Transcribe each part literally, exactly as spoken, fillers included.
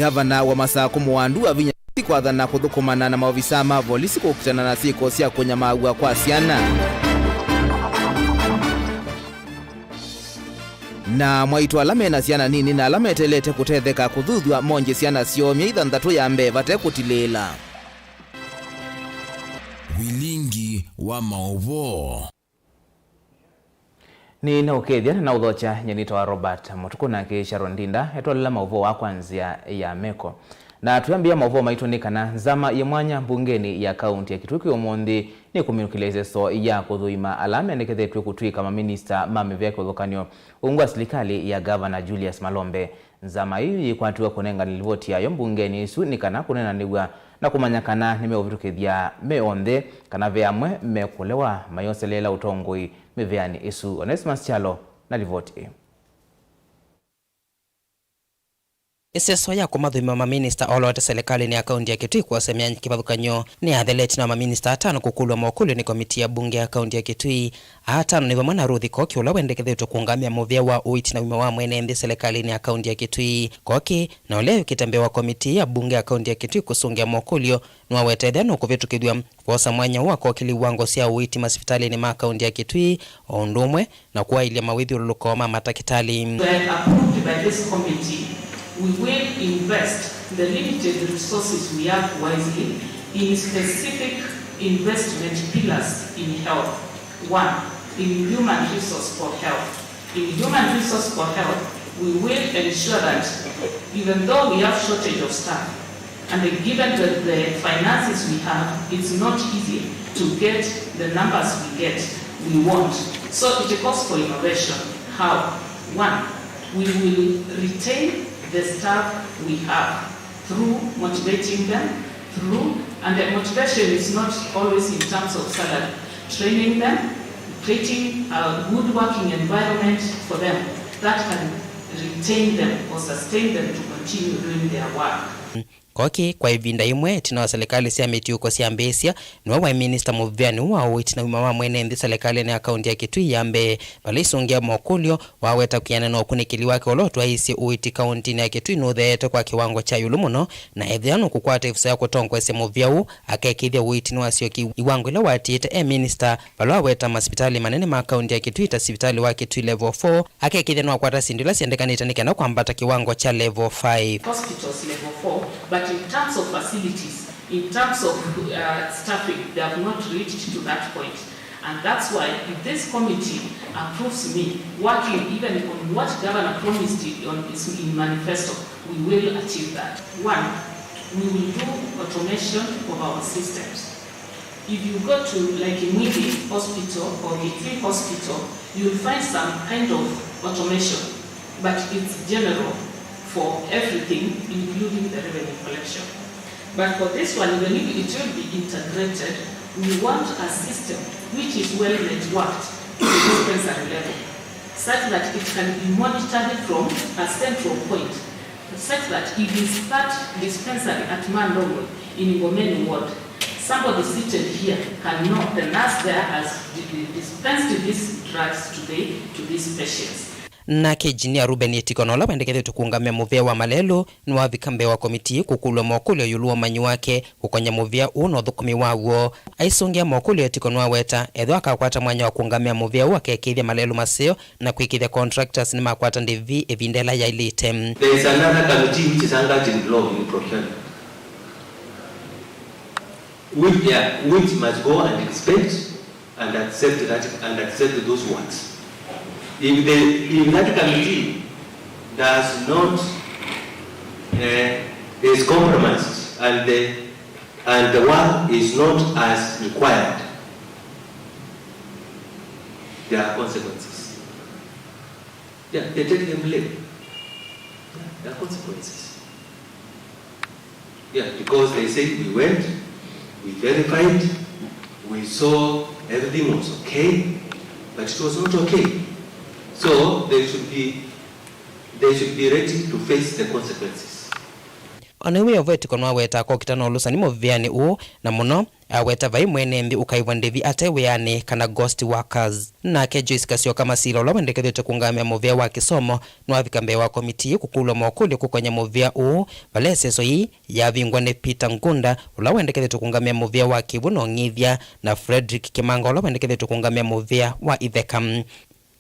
Ngavana wa Masakũ Mũwandu avinya kũthi kwathana kũthũkũmana na maovisaa ma volisi kũkitana na syĩko sya kũnyamaaw'a kwa syana. Na mwaitũ ala me na syana nini na ala meteelete kũtetheka kũthuthw'a monje syana syoo myei thanthatũ ya mbee vate kũtilĩĩla. Vilingi wa maũvoo. Nĩnaũkethya na naũthokya, nyie nĩtawa Robert Mũtukũ, nake Sharon Ndinda etwalela maũvoo aa kwa nzĩa ya meko. Na twĩambĩĩa maũvoo maitũ nĩ kana nzama yĩ mwanya mbungenĩ ya kaunti ya Kitui ũmũnthĩ nĩkũminũkĩlya ĩseso ya kũthũima ala mendekethetw'e kũtw'ĩka maminista ma mĩvĩa kĩvathũkany'o ungu wa silikalĩ ya Gavana Julius Malombe. Nzama ĩyo yĩkwatiwe kũnengane livoti yayo mbungenĩ ĩsu nĩ kana kũneenanĩw'a na kũmanya kana nĩmeũvĩtũkĩthya me onthe kana ve amwe mekũlewa mayoseleela ũtongoi mĩvĩanĩ ĩsu. Onesmus Kyalo na livoti ĩĩ. Ĩseso ya kũmathũima maminista oloete silikalĩnĩ ya kaunti ya Kitui kwosa myanya kĩvathũkany'o nĩyathela ĩtina wa maminista atano kũkũlw'a mokũlyo nĩ komitii ya mbunge ya kaunti ya Kitui. Aa atano nĩ vamwe na Ruth Koki, ũla wendekethĩtwe kũũngamĩa mũvĩa wa ũiiti na ũima wa mwene nthĩ silikalĩnĩ ya kaunti ya Kitui. Koki, na ũla wĩkĩte mbee wa komitii ya mbunge ya kaunti ya Kitui kũsũngĩa mokũlyo, nĩwaweta ethĩwa nũkũvĩtũkĩthw'a kwosa mwanya ũũ akokĩlya iwango sya ũiiti masivitalĩnĩ ma kaunti ya Kitui, o ũndũ ũmwe na kũaĩlya mawĩthyũlũlũko ma matakĩtalĩ. Were approved by this committee, we will invest the limited resources we have wisely in specific investment pillars in health. One, in human resource for health. In human resource for health, we will ensure that even though we have shortage of staff, and given the, the finances we have, it's not easy to get the numbers we get, we want. So it calls for innovation. How? One, we will retain the staff we have through motivating them, through, and the motivation is not always in terms of salary, training them, creating a good working environment for them that can retain them or sustain them to continue doing their work. Koki, kwa ĩvinda yĩmwe, ĩtina wa silikalĩ sya mĩtiũko syambĩĩsya, nĩwe waĩ minista mũvĩanĩ wa ũiiti na ũima wa mwene nthĩ silikalĩnĩ ya kaunti ya Kitui ya mbee. Vala isũngĩa mokũlyo, waweta kwĩanana na ũkunĩkĩli wake ũla ũtwaĩĩsye ũiiti kauntinĩ ya Kitui nũtheete kwa kĩwango kya ĩũlũ mũno, na ethĩwa nũkũkwata ĩvuso ya kũtongoesya mũvĩa ũũ, akekĩĩthya ũiiti nĩwasyokie iwango ila watiĩte e minista, vala waweta masivitalĩ manene ma kaunti ya Kitui ta sivitalĩ wa Kitui Level four, akekĩĩthya nĩwakwata syĩndũ ila syendekanĩte nĩ kenda kwambata kĩwango kya Level five. Hospitals Level four, but in terms of facilities, in terms of, uh, staffing, they have not reached to that point. And that's why if this committee approves me working even on what Governor promised on his, in manifesto, we will achieve that. One, we will do automation of our systems. If you go to, like, Mwingi Hospital or Kitui Hospital, you'll find some kind of automation, but it's general for everything, including the revenue collection. But for this one, even if it will be integrated, we want a system which is well networked to the dispensary level, such that it can be monitored from a central point, such that if it's that dispensary at Mandongwe in Ngomeni Ward, somebody seated here can know the nurse there has di-, di-, dispensed these drugs today to these patients. Nake Engineer Reuben Etiko, na ũla wendekethĩtwe kũũngamĩa mũvĩa wa malelũ, nĩwavika mbee wa komitii kũkũlw'a mokũlyo ĩũlũ wa ũmanyi wake kũkony'a mũvĩa ũũ na ũthũkũmi waw'o. Aisũngĩa mokũlyo, Etiko nĩwaweta ethĩwa akakwata mwanya wa kũũngamĩa mũvĩa ũũ, akekĩĩthya malelũ maseo na kwĩkĩĩthya contractors nĩmakwata ndĩvi ĩvinda ĩla yaĩlĩte. There is another committee which is engaged in law in procurement, which, yeah, which must go and inspect and accept that, and accept those works. If the, if that committee does not, eh, is compromised and the, and the work is not as required, there are consequences. Yeah, they take the blame. Yeah, there are consequences. Yeah, because they say we went, we verified, we saw everything was okay, but it was not okay. So they should be, they should be ready to face the consequences. O na ĩu wĩ o vo, Etiko nĩwawetaa kokita na ũlũsani mũvĩanĩ ũũ, na mũno Aweta vai mwene nthĩ ũkaĩvwa ndĩvi ate wĩanĩ, kana ghost workers. Nake Joyce Kasyoka Masila, ũla wendekethĩtwe kũngamĩa mũvĩa wa kĩsomo, nĩwavika mbee wa komitii kũkũlw'a mokũlyo kũkon'ya mũvĩa ũũ, vala ĩseso yĩĩ yavingwa nĩ Peter Ngunda, ũla wendekethĩtwe kũngamĩa mũvĩa wa kĩw'ũ na ũng'ithya, na Fredrick Kimanga, ũla wendekethĩtwe kũngamĩa mũvĩa wa itheka.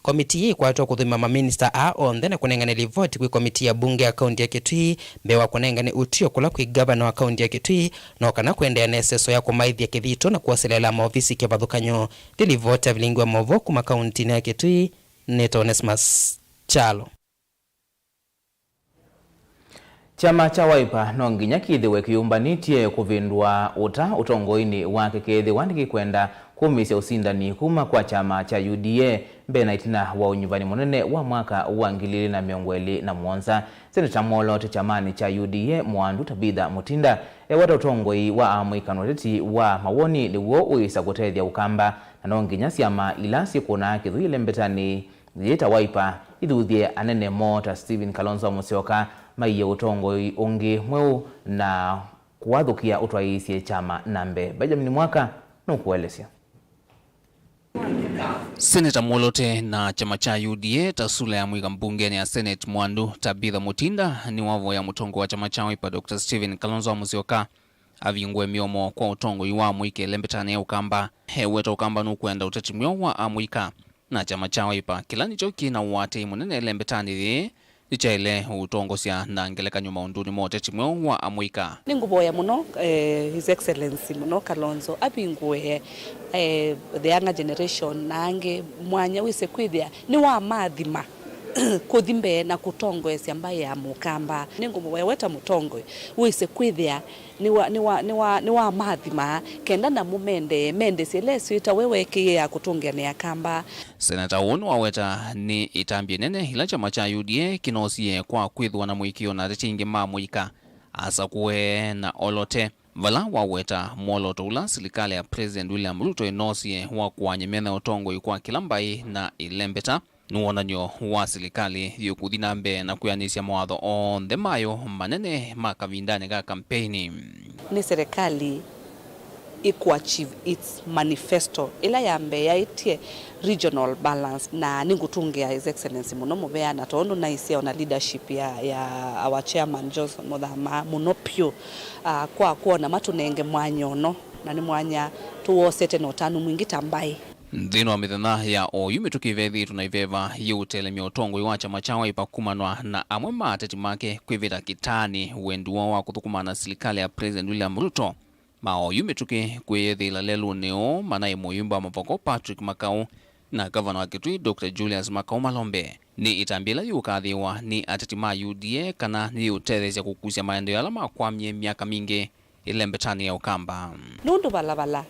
Komitii yĩĩ ĩkwatĩtwe kũthũima maminista aa onthe na kũnengane livoti kwĩ komitii ya mbunge ya kaunti ya Kitui mbee wa kũnengane ũtw'ĩo kũla kwĩ ngavana wa kaunti ya Kitui, no kana kũendeea na ĩseso ya kũmaĩthya kĩthito na kwoselela maovisi kĩvathũkany'o. Nĩ livoti ya vilingi wa maũvoo kuma kauntinĩ ya Kitui, nĩtawa Onesmus Kyalo. Kyama kya Wiper no nginya kĩthĩwe kĩyũmbanĩtye kũvĩndũa ũta ũtongoinĩ wake kethĩwa nĩkĩkwenda kũmĩĩsya ũsindani kuma kwa kyama kya U D A mbee na ĩtina wa ũnyuvani mũnene wa mwaka wa ngili ili na mĩongo ĩlĩ na mũonza. Seneta mwoloote kyamanĩ kya U D A Mwandu Tabitha Mutinda eweta ũtongoi wa amũika na ũteti wa mawoni nĩw'o ũĩsa kũtethya Ũkamba, na no nginya syama ila syĩkũnaa kĩthũi ĩlembetanĩ yĩĩ ta Wiper ithuthye anene moo ta Stephen Kalonzo Musyoka maiye ũtongoi ũngĩ mweũ na kũwathũkĩa ũtwaĩĩsye kyama na mbee. Benjamin Mwaka nũkũelesya. Seneta mwolote na kyama kya U D A ta sula ya mũika mbungenĩ ya Senate Mwandu Tabitha Mutinda nĩwavoya mũtongoi wa kyama kya Wiper Doctor Stephen Kalonzo Musyoka avingũe mĩomo kwa ũtongoi wa amũika ĩlembetanĩ ya Ũkamba. Eweta Ũkamba nũkwenda ũteti mweũ wa amũika na kyama kya Wiper, kĩla nĩkyo kĩ na ũatĩĩi mũnene ĩlembetanĩ yĩĩ, nĩkyaĩle ũũtongosya na ngelekany'o maũndũnĩ ma ũteti mweũ wa amũika. Nĩngũvoya mũno, eh, His Excellency mũno Kalonzo avingũe, eh, the younger generation na angĩ mwanya wĩse kwĩthĩa nĩwamathima kũthi mbee na kũtongoesya mbaĩ ya Mũkamba. Nĩngũmũvoya we ta mũtongoi wĩse kwĩthĩa nĩwa, nĩwa, nĩwa, nĩwamathimaa kenda namo mendee, mendesye ĩla ĩswĩta we weekĩie ya kũtũngĩanĩa Kamba. Seneta ũũ nĩwaweta nĩ ĩtambya ĩnene ĩla kyama kya U D A kĩnoosie kwa kwĩthĩwa na mũĩkĩĩo na ateti aingĩ ma mũika, asakũe na olote, vala waweta mwolooto ũla silikalĩ ya President William Ruto ĩnoosie wa kũany'a mĩanya ya ũtongoi kwa kĩla mbaĩ na ĩlembeta. Nĩ wonany'o wa silikalĩ yĩũkũthi na mbee na kwĩanĩsya mawatho onthe mayo manene ma kavindanĩ ka kampeini. Nĩ serikali ĩkũachieve its manifesto ĩla ya mbee yaĩtye regional balance, na nĩngũtũngĩa His Excellency mũno mũvea, na tondũ naisye ona leadership ya, ya our chairman Johnson Muthama mũno pyũ, ah, kwa kwona matũnenge mwanya ũno, na nĩ mwanya tũwosete na ũtanu mwingĩ ta mbaĩ. Nthĩnĩ wa mĩthenya ya oyu mĩtũkĩ ĩvethĩĩtwe na iveva yĩũtelemya ũtongoi wa kyama kya Wiper kumanwa na amwe ma ateti make kwĩvĩta kĩtaanĩ wendi woo wa kũthũkũma na silikalĩ ya President William Ruto. Ma oyu mĩtũkĩ kwĩyĩthĩĩla lelũnĩ ũũ manaĩ mũyumba wa Mavoko Patrick Makau na ngavana wa Kitui Doctor Julius Makau Malombe. Nĩ ĩtambya ĩla yĩũkathĩĩwa nĩ ateti ma U D A kana nĩyĩũtetheesya kũkusya maendeeo ala makwamie myaka mingĩ ĩlembetanĩ ya Ũkamba. Nũndũ valavala,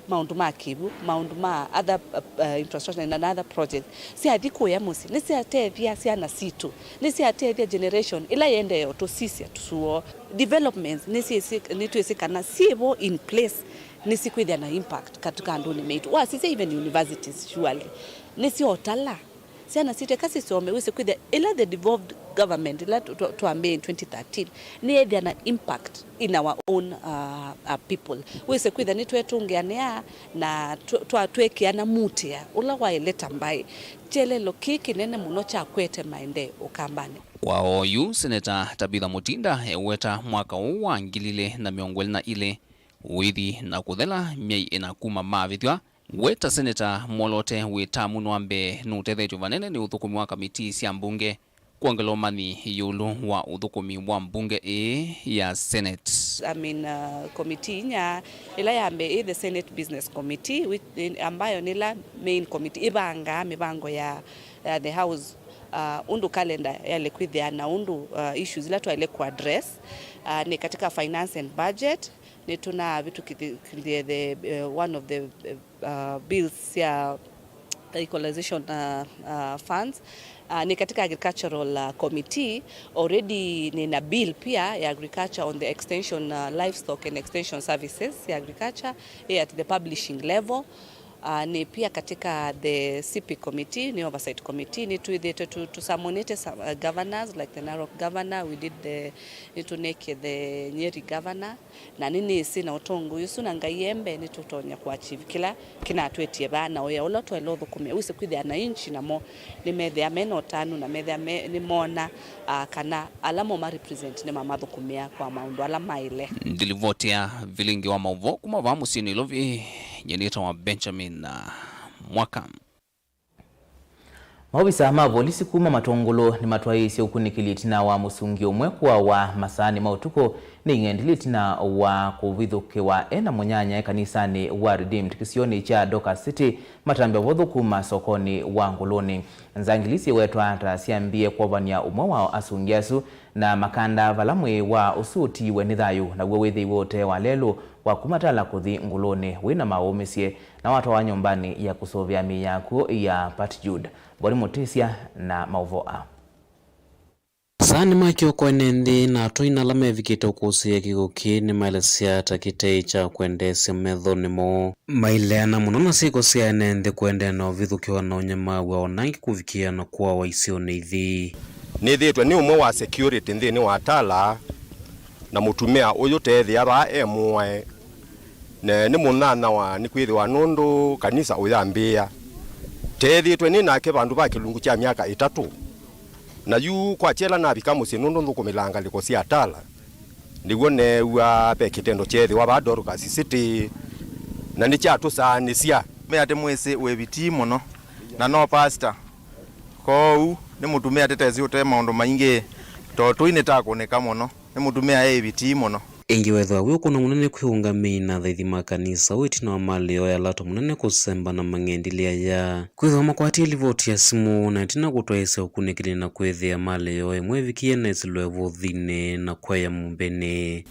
maũndũ ma kĩw'ũ, maũndũ ma other, uh, uh, infrastructure and other projects syathi kũya mũsyĩ, nĩsyatethya syana sitũ, nĩsyatethya generation ĩla yĩendee ũtũsisya tũsuo. Developments nĩsyĩsĩ-, nĩtwĩsĩ kana syĩvo in place, nĩsikwĩthĩa na impact katika andũnĩ maitũ. Wasisya even universities, surely nĩsyotala syana sitũ eka sisome, wĩsĩ kwĩthĩa ĩla the devolved government ĩla twa-, twa-, twambĩĩe in twenty thirteen, nĩyethĩa na impact in our own, uh, uh, people. Wĩsĩ kwĩthĩa nĩtwetũngĩanĩa na twa-, twa-, twekĩana mutĩa ũla waĩle ta mbaĩ, kyelelo kĩĩ kĩnene mũno kyakwete maendee Ũkambanĩ. Kwa oyu, Seneta Tabitha Mutinda eweta mwaka ũũ wa ngili ilĩ na mĩongo ĩlĩ na ilĩ ũithi na kũthela myei ĩna kuma mavĩthw'a. We ta seneta mwoloote wĩ tamunĩ wa mbee nũtethetw'e vanene nĩ ũthũkũmi wa kamitii sya mbunge kwongela ũmanyi ĩũlũ wa ũthũkũmi wa mbunge ĩĩ ya Senate. I'm in, uh, committee inya, ĩla ya mbee ĩ the Senate Business Committee, which, in, ambayo nĩ ĩla main committee ĩvangaa mĩvango ya, ya the House, uh, ũndũ calendar yaĩle kwĩthĩa na ũndũ, uh, issues ila twaĩle kũaddress, uh, nĩ katika finance and budget, nĩtũnavĩtũkĩthya the, uh, one of the, uh, uh, bills sya equalization, uh, uh, funds. Uh, nĩ katika agricultural, uh, committee. Already nĩna bill pia ya agriculture on the extension, uh, livestock and extension services ya agriculture, eh, at the publishing level. Uh, nĩ pia katika the C P committee, nĩ oversight committee, nĩtwĩthĩĩtwe tu, tũsamonĩte some, uh, governors, like the Narok governor, we did the, nĩtũnekie the Nyeri governor, na nĩnĩsĩ na ũtongoi ũsu na Ngai e mbee nĩtũtonya kũachieve kĩla kĩnatwĩtie vaa, na wĩa ũla twaĩle ũthũkũmĩa wĩsĩ kwĩthĩa na inchi namo nĩmethĩa mena ũtanu na methĩa me, nĩmona, ah, kana ala mo ma represent nĩmamathũkũmĩa kwa maũndũ ala maĩle. Ndilivoti ya vilingi wa maũvoo kuma vaa mũsyĩ Nairobi, nyie nĩtawa Benjamin, ah, Mwaka. Maovisa ma volisi kuma Matũngũlũ nĩmatwaĩĩsye ũkunĩkĩli ĩtina wa mũsungi ũmwe kũawa masaanĩ ma ũtukũ nĩ ing'endilĩ ĩtina wa kũvithũkĩwa e na mũnyanyae kanisanĩ wa Redeemed kĩsionĩ kya Dorcas City, matambya vũthũ kuma sokonĩ wa Ngũlũnĩ. Nzangili syĩwetwa ta syambie kwovany'a ũmwe wa asungi asu na makanda vala mwĩĩ wa ũsu ũtiiwe nĩ thayũ, naw'o wĩthĩiwe ũtee wa lelũ wa kuma Tala kũthi Ngũlũnĩ wĩ na maũũmĩsye, na watwawa nyũmbanĩ ya kũsũvĩa mĩĩ ya akw'ũ ya Pat Jude. Boni Mũtĩsya na maũvoo aa. Saanĩ ma kĩoko ene nthĩ na atũi na ala mevikĩte ũkũsĩĩa kĩko kĩĩ nĩmaelesya ta kĩtei kya kwendeesya methonĩ moo. Maileana mũno na syĩko sya ene nthĩ kũendeea na ũvithũkĩwa na ũnyamaw'a o na angĩ kũvikĩĩa na kũawa isionĩ ithi. Nĩthĩĩtwe nĩ ũmwe wa security nthĩnĩ wa Tala, na mũtumĩa ũyũ teethĩa vaa e mũae, na nĩ mũnyanyawa nĩkwĩthĩwa nũndũ kanisa ũyambĩĩa. Teethĩĩtwe nĩ nake vandũ va kĩlungu kya myaka ĩtatũ, na yu kwakya ĩla navika mũsyĩ nũndũ nthũkũmĩlaa ngalĩko sya Tala. Nĩw'o neew'a ve kĩtendo kyeethĩwa vaa Dorcas City, na nĩkyatũsaanĩsya. Mũtumĩa atĩ mwĩsĩ wĩ vitii mũno, na no pastor. Kwoou nĩ mũtumĩa tĩtesĩ ũte maũndũ maingĩ, tondũ tũi nĩtakũnĩka mũno. Nĩ mũtumĩa e vitii mũno. Ĩngĩ wethĩwa wĩ ũkũno mũnene kwĩ ũngamĩi na athaithi ma kanisa, ũũ ĩtina wa malĩo ya lato mũnene kũsemba na mang'endilĩ aya. Kwĩthĩwa makwatie livoti ya simũ na ĩtina kũtwaĩĩsya ũkunĩkĩli na kwĩthĩa malĩo ĩmwe ĩvikie na ĩsilwe vũthinĩ na kwaĩa mũmbĩnĩ.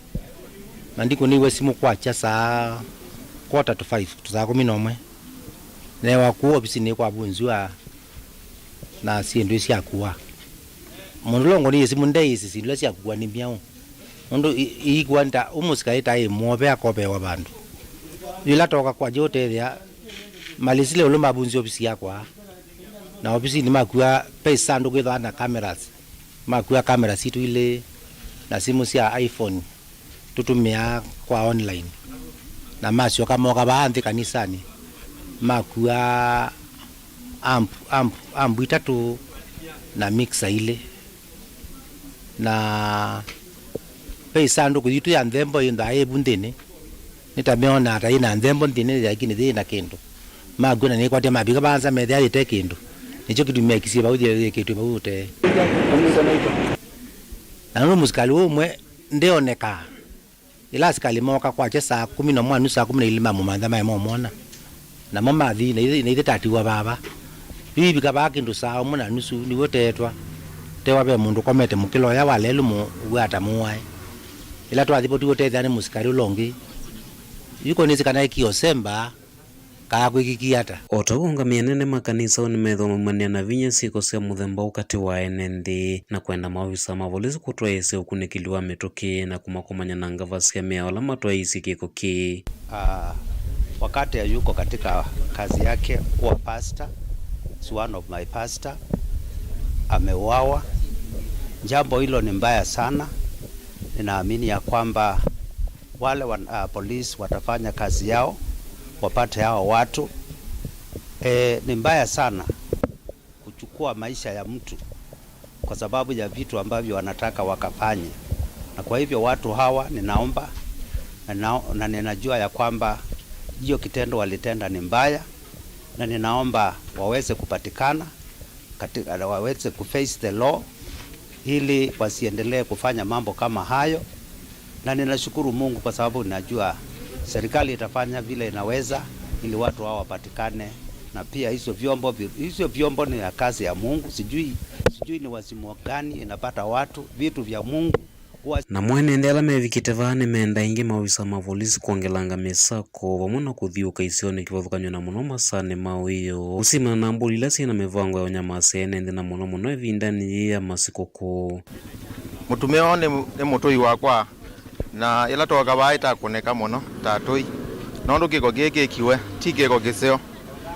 Na ndikũnĩiwe simũ kwakya saa quarter to five, to saa kũmi na ũmwe. Neewa kũu ovisinĩ kwa vunziwa na syĩndũ isyakua. Mũndũ ũla ũngũnĩie simũ ndeĩsĩ syĩndũ ila syakua nĩ myaũ. Nũndũ i-, iikua nĩ ta ũmũsikalĩ ta ĩ mũove akovewa vandũ. Yĩla tooka kwakya ũtethĩa, malĩsile ĩũlũ mavunzya ovisi yakwa. Na ovisinĩ makua, ve ĩsandũkũ yĩthĩawa na cameras. Makua kamera sitũ ilĩ na simũ sya iPhone tũtũmĩaa kwa online, na masyoka mooka vaa nthĩ kanisanĩ, makua amp, amp, amp itatũ na mixer ilĩ, na ve ĩsandũkũ yitũ ya nthembo yĩnthaa yĩ vu nthĩnĩ. Nĩtameonaa ta yĩ na nthembo nthĩnĩ, lakini yĩ na kĩndũ. Makw'a na nĩkwatya mavika vaa nza methĩa yĩte kĩndũ. Nĩkyo kĩtumi mekisie vau yĩkĩtw'e vau ũtee. Na nũndũ mũsikalĩ ũũ ũmwe ndeonekaa, ĩla asikalĩ mooka kwakya saa kũmi na ũmwe na nusu, saa kũmi na ilĩ mamũmantha maĩ momwona. Namo mathi, na ithyĩ, na ithyĩ tatiwa vava. Yu ivika vaa kĩndũ saa ũmwe na nusu, nĩw'o teetwa. Tewa ve mũndũ ũkomete mũkĩla ũya wa lelũ mũw'ata mũwae. Ĩla twathi vo, tiw'o teethĩa nĩ mũsikalĩ ũla ũngĩ. Yu ko nĩsĩ kana ekie ũsemba, kana kwĩkĩkie ata. O ta ũu, aũngamĩi anene ma kanisa ũũ nĩmethĩwa maumanĩa na vinya syĩko sya mũthemba ũũ katĩ wa ene nthĩ, na kwenda maovisa ma volisi kũtwaĩĩsya ũkunĩkĩli wa mĩtũkĩ na kũmakomany'a na ngavasya mĩao ala matwaĩĩsye kĩko kĩĩ. Ah, wakati hayuko katika kazi yake kuwa pastor, is one of my pastor, ameuawa. Jambo hilo ni mbaya sana. Ninaamini ya kwamba wale wa, ah, polisi watafanya kazi yao, wapate hao watu. Eh, ni mbaya sana kuchukua maisha ya mtu kwa sababu ya vitu ambavyo wanataka wakafanye. Na kwa hivyo watu hawa ninaomba, na, na ninajua ya kwamba hiyo kitendo walitenda ni mbaya, na ninaomba waweze kupatikana, katika, waweze kuface the law ili wasiendelee kufanya mambo kama hayo. Na ninashukuru Mungu kwa sababu ninajua serikali itafanya vile inaweza ili watu hao wapatikane, na pia hizo vyombo vi-, hizo vyombo ni ya kazi ya Mungu. Sijui, sijui ni wazimu gani inapata watu, vitu vya Mungu. Namo ene nthĩ ala mevikĩte vaa nĩmenda ĩngĩ maovisa ma volisi kwongelanga mĩsako vamwe na kũthiũũka isionĩ kĩvathũkany'o na mũno masaanĩ ma ũĩo, kũsimana na mbũli ila syĩ na mĩvango ya ũnyamasya ene nthĩ, na mũno mũno ĩvindanĩ yĩĩ ya masikũkũ. Mũtumĩa ũũ nĩ, nĩ mũtũi wakwa, na ĩla twoka vaa ĩtakũnĩka mũno ta atũi, nũndũ kĩko kĩĩ kĩkiwe ti kĩko kĩseo.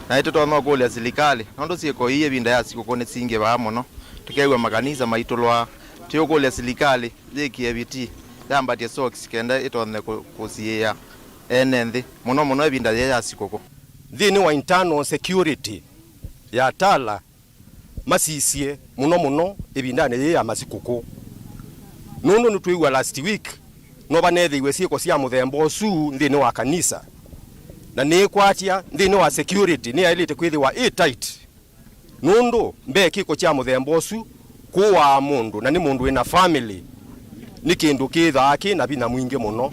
Na nĩtũtonya ũkũlya silikalĩ, nũndũ syĩko ii ĩvinda ya sikũkũ nĩsingĩvaa mũno, tũkew'a makanisa maitũlwaa. Tũikũlya silikalĩ yĩkĩe vitii, yambatye socks kenda ĩtonye kũ-, kũsiĩĩa ene nthĩ, mũno mũno ĩvinda yĩĩ ya sikũkũ. Nthĩnĩ wa internal security ya Tala, masisye mũno mũno ĩvindanĩ yĩĩ ya masikũkũ, nũndũ nĩtwĩw'a last week no vaneethĩiwe syĩko sya mũthemba ũsu nthĩnĩ wa kanisa, na nĩĩkwatya nthĩnĩ wa security nĩyaĩlĩte kwĩthĩwa ĩ tight, nũndũ mbee kĩko kya mũthemba ũsu kũaa mũndũ, na nĩ mũndũ wĩna family, nĩ kĩndũ kĩthaa kĩ na vinya mwingĩ mũno.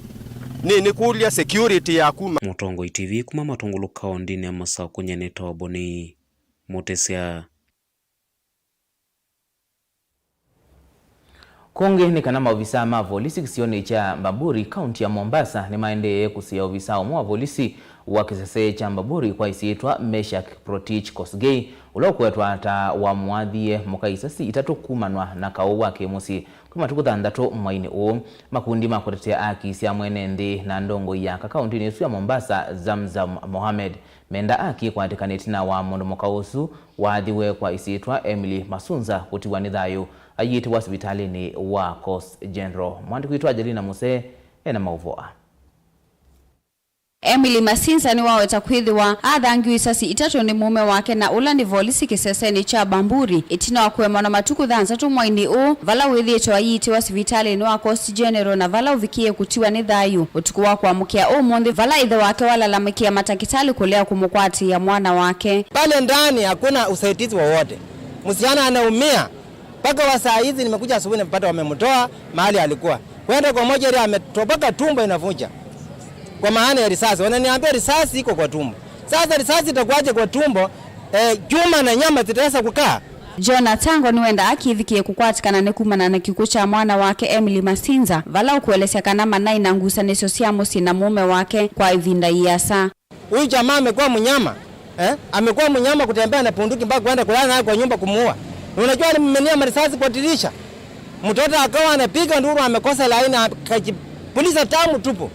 Nĩ nĩkũlya security yaku. Mũtongoi T V kuma Matũngũlũ kaũndĩnĩ ya Masakũ, nyenĩtwa Boni Mũtĩsya. Kũngĩ nĩ kana maovisaa ma volisi kĩsionĩ kya Bamburi, kaunti ya Mombasa, nĩmaendee kũsĩĩa ovisaa ũmwe wa volisi wa kĩsese kya Bamburi kwa ĩsyĩtwa Meshack Kiprotich Kosgei, ũla ũkwetwa ta wamũathie mũka isasi itatũ kumanwa na kaũ wa kĩmũsyĩ kwĩ matukũ thanthatũ mweinĩ ũũ. Makundi ma kũtetea aki sya mwene nthĩ na ndongoi ya aka kauntinĩ ĩsu ya Mombasa, Zamzam Mohamed, menda aki kwatĩkana ĩtina wa mũndũ mũka ũsu waathiwe kwa ĩsyĩtwa Emily Masunza kũtiwa nĩ thayũ aiĩtĩwa sivitalĩnĩ wa Coast General. Mwandĩki witũ Angelina Musee ena maũvoo aa. Emily Masinza nĩwaweta kwĩthĩwa athangiwe isasi itatũ nĩ mũũme wake, na ũla nĩ volisi kĩsesenĩ kya Bamburi, ĩtina wa kũemwa na matukũ thanthatũ mweinĩ ũũ, vala wĩthĩĩtwe aiĩtĩwa sivitalĩnĩ wa Coast General, na vala ũvikĩie kũtiwa nĩ thayũ ũtukũ wa kũamũkĩa ũmũnthĩ, vala ĩthe wake walalamĩkĩa matakĩtalĩ kũlea kũmũkwatĩĩa mwana wake. Pale ndani hakuna usaidizi wowote. Msichana anaumia. Mpaka wa saa hizi nimekuja asubuhi, nimepata wamemtoa mahali alikuwa. Kwenda kwa moja ile ametoboka, tumbo inavunja. Kwa maana ya risasi. Wananiambia risasi iko kwa tumbo. Sasa risasi itakuwaje kwa tumbo? Eh, chuma na nyama zitaweza kukaa? John Atango nĩwenda akĩthikĩe kũkwatĩkana nĩ kumana na kĩkw'ũ kya mwana wake Emily Masinza, vala ũkũelesya kana manaĩ na ngusanĩsyo sya mũsyĩ na mũũme wake kwa ĩvinda ĩasa. Huyu jamaa amekuwa mnyama, eh? Amekuwa mnyama kutembea na bunduki mpaka kwenda kulala naye kwa nyumba kumuua. Na unajua alimiminia marisasi kwa dirisha. Mtoto akawa anapiga nduru, amekosa laini, akajipuliza damu tupu.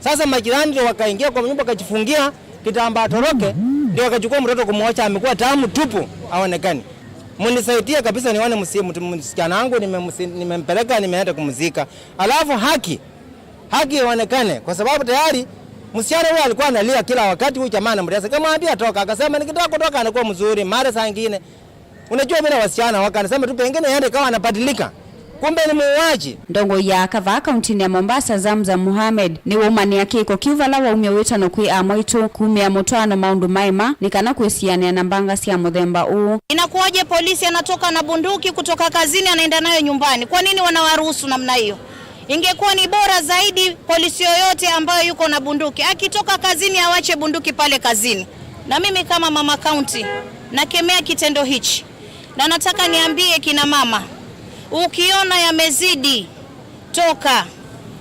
Sasa majirani ndio wakaingia kwa nyumba, wakajifungia kitambaa atoroke, ndio wakachukua mtoto kumwacha, amekuwa damu tupu, haonekani. Mnisaidie kabisa nione msi-, mtu, msichana wangu nimemsi-, nimempeleka, nimeenda kumzika. Alafu haki haki ionekane, kwa sababu tayari msichana huyo alikuwa analia kila wakati, huyu jamaa anamtesa. Kamwambia toka, akasema nikitaka kutoka anakuwa mzuri, mara saa ingine. Unajua vile wasichana wako, anasema tu pengine yende kawa anabadilika. Kumbe ni muuaji. Ndongoi ya aka vaa kauntinĩ ya Mombasa, Zamzam Mohamed, nĩwaumanĩa kĩko kĩu vala waumya wĩtano kwĩ amwaitũ kumĩa mũtwaano maũndũ maema nĩ kana kwĩsianĩa na mbanga sya mũthemba ũũ. Inakuwaje polisi anatoka na bunduki kutoka kazini anaenda nayo nyumbani? Kwa nini wanawaruhusu namna hiyo? Ingekuwa ni bora zaidi polisi yoyote ambayo yuko na bunduki, akitoka kazini awache bunduki pale kazini. Na mimi kama mama county, nakemea kitendo hichi. Na nataka niambie kina mama, ukiona yamezidi, toka.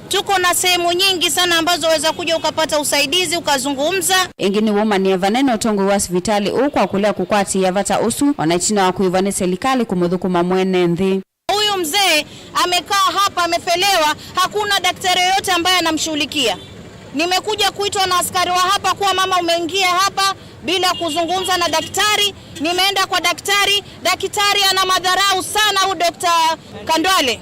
Tuko na sehemu nyingi sana ambazo waweza kuja ukapata usaidizi, ukazungumza. Ĩngĩ nĩwaumanĩa vanene ũtongoi wa sivitalĩ ũũ kwa kũlea kũkwatĩĩa vata ũsu, ona ĩtina wa kũĩvwa nĩ selikalĩ kũmũthũkũma mwene nthĩ. Huyu mzee amekaa hapa, amefelewa, hakuna daktari yoyote ambaye anamshughulikia. Nimekuja kuitwa na askari wa hapa kuwa, "Mama, umeingia hapa bila kuzungumza na daktari." Nimeenda kwa daktari, daktari ana madharau sana, huyu Dokta Kandwale.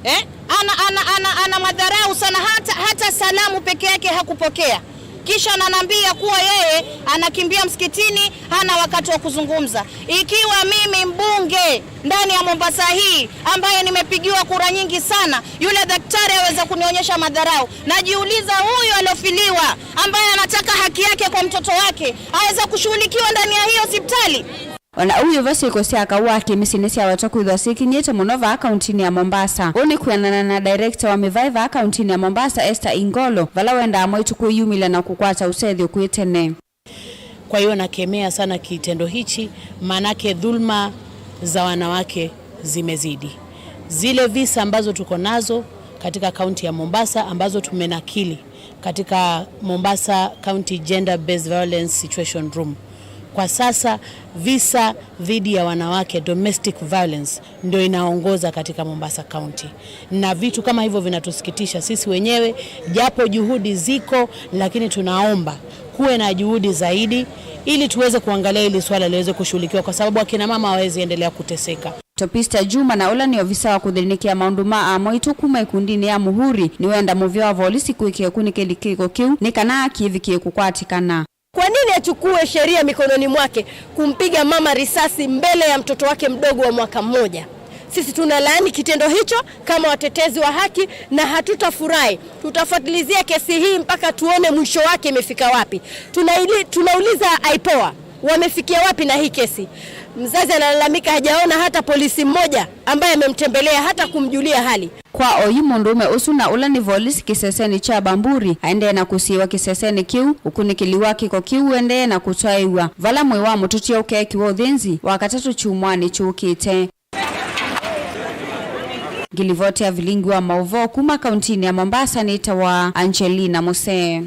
Eh? Ana, ana, ana, ana madharau sana, hata, hata salamu peke yake hakupokea. Kisha ananiambia kuwa yeye anakimbia msikitini, hana wakati wa kuzungumza. Ikiwa mimi mbunge ndani ya Mombasa hii ambaye nimepigiwa kura nyingi sana, yule daktari aweza kunionyesha madharau, najiuliza huyu aliofiliwa ambaye anataka haki yake kwa mtoto wake aweza kushughulikiwa ndani ya hii hospitali? Ona ũu wĩva, syĩko sya kaũ wa kĩmĩsyĩ nĩsyawetwa kwĩthwa syĩkinyĩte mũno vaa kauntinĩ ya Mombasa. Ũu nĩ kwĩanana na director wa mĩvaĩ vaa kauntinĩ ya Mombasa, Esther Ingolo, vala wendaa mwaitũ kwĩyumĩlya na kũkwata ũtethyo kwĩ tene. Kwa hiyo nakemea sana kitendo hichi, maanake dhulma za wanawake zimezidi. Zile visa ambazo tuko nazo katika kaunti ya Mombasa ambazo tumenakili katika Mombasa County Gender Based Violence Situation Room. Kwa sasa visa dhidi ya wanawake, domestic violence, ndio inaongoza katika Mombasa County. Na vitu kama hivyo vinatusikitisha sisi wenyewe, japo juhudi ziko, lakini tunaomba Kuwe na juhudi zaidi ili tuweze kuangalia hili swala liweze kushughulikiwa, kwa sababu akina mama hawawezi endelea kuteseka. Topista Juma na ũla nĩ ovisa wa kũthĩnĩkĩa maũndũ ma amwaitũ kuma ĩkundinĩ ya Muhuri nĩwenda mũvĩa wa volisi kwĩkĩa ũkunĩkĩli kĩko kĩu nĩ kana kĩvikĩe kũkwatĩkana. Kwa nini achukue sheria mikononi mwake kumpiga mama risasi mbele ya mtoto wake mdogo wa mwaka mmoja? Sisi tunalaani kitendo hicho kama watetezi wa haki, na hatutafurahi. Tutafuatilizia kesi hii mpaka tuone mwisho wake imefika wapi. Tunaili-, tunauliza aipoa, wamefikia wapi na hii kesi? Mzazi analalamika hajaona hata polisi mmoja ambaye amemtembelea hata kumjulia hali. Kwa oyu mũndũũme ũsu na ũla nĩ volisi kĩsesenĩ kya Bamburi aendee na kũsiĩwa kĩsesenĩ kĩu, ũkunĩkĩli wa kĩko kĩu ũendee na kũtwaĩw'a, vala mwĩĩ wa mũtũtie ũkeekĩwa ũthĩnzi wa katatũ kyumwanĩ kyũkĩte. Ngilivoti ya vilingi wa maũvoo kuma kauntinĩ ya Mombasa nĩtawa Angelina Musee.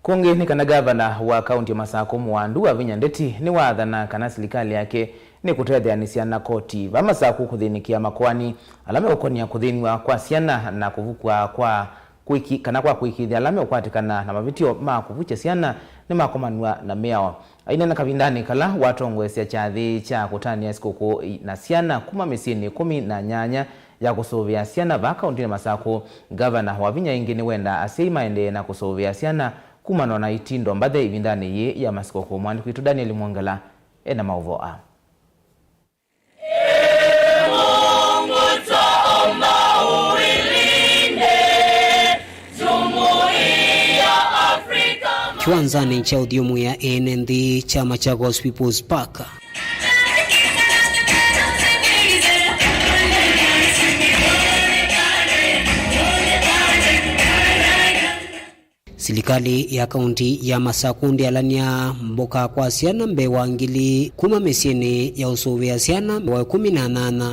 Kũngĩ nĩ kana gavana wa kaunti ya Masakũ Mũwandu Wavinya Ndeti nĩwaathana kana silikalĩ yake nĩkũtetheanĩsya na koti va Masakũ kũthĩnĩkĩa makoani ala meũkonia kũthĩnw'a kwa syana na kũvukw'a kwa kwĩki-, kana kwa kũĩkĩĩthya ala meũkwatĩkana na mavĩtyo ma kũvukya syana nĩmakomanw'a na mĩao. Aineena kavindanĩ kala watongoesya kyathĩ kya kũtanĩa sikũkũ na syana kuma mĩsyĩnĩ ĩkũmi na nyanya ya kũsũvĩa syana vaa kauntinĩ ya Masakũ, Ngavana Wavinya ĩngĩ nĩwendaa asyai maendee na kũsũvĩa syana kumana na itindo mbathe ĩvindanĩ yĩĩ ya masikũkũ. Mwandĩki witũ Daniel Mwongela ena maũvoo aa. Kĩwanzanĩ kya ũthyũmũĩa ene nthĩ kya Machakos People's Park, silikalĩ ya kaunti ya Masakũ ndĩalany'a mboka kwa syana mbee wa ngili kuma mĩsyĩnĩ ya ũsũvĩa syana wa ĩkũmi na nyanya.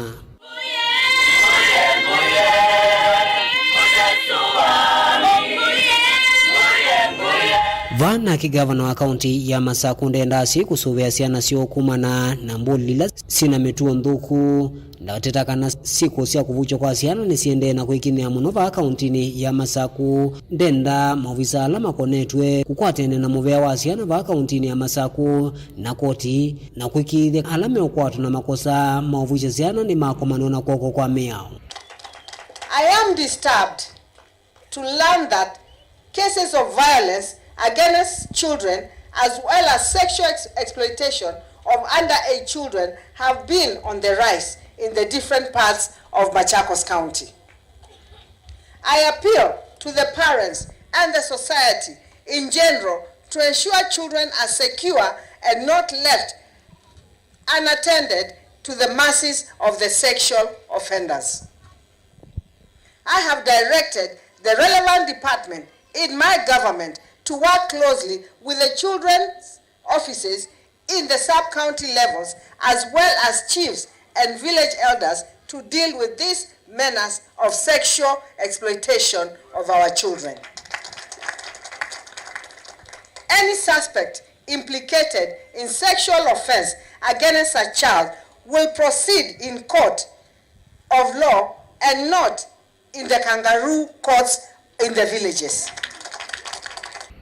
Vaa nake gavana wa kaunti ya Masakũ ndendaa syĩ kũsũvĩa syana syoo kumana na mbũli ila syĩ na mĩtuo nthũku. Ndateta kana sikũ sya kũvukywa kwa syana nĩsiendee na kwĩkinyĩa mũno vaa kauntinĩ ya Masakũ. Ndendaa maovisa ala makonetw'e kũkwatene na mũvea wa syana vaa kauntinĩ ya Masakũ na koti, na kwĩkĩĩthya ala meũkwatwa na makosa ma ũvukya syana nĩmakomanwa na kw'oko kwa mĩao. I am disturbed to learn that cases of violence against children as well as sexual ex-, exploitation of underage children have been on the rise in the different parts of Machakos County. I appeal to the parents and the society in general to ensure children are secure and not left unattended to the mercies of the sexual offenders. I have directed the relevant department in my government to work closely with the children's offices in the sub-county levels as well as chiefs and village elders to deal with this menace of sexual exploitation of our children. Any suspect implicated in sexual offense against a child will proceed in court of law and not in the kangaroo courts in the villages.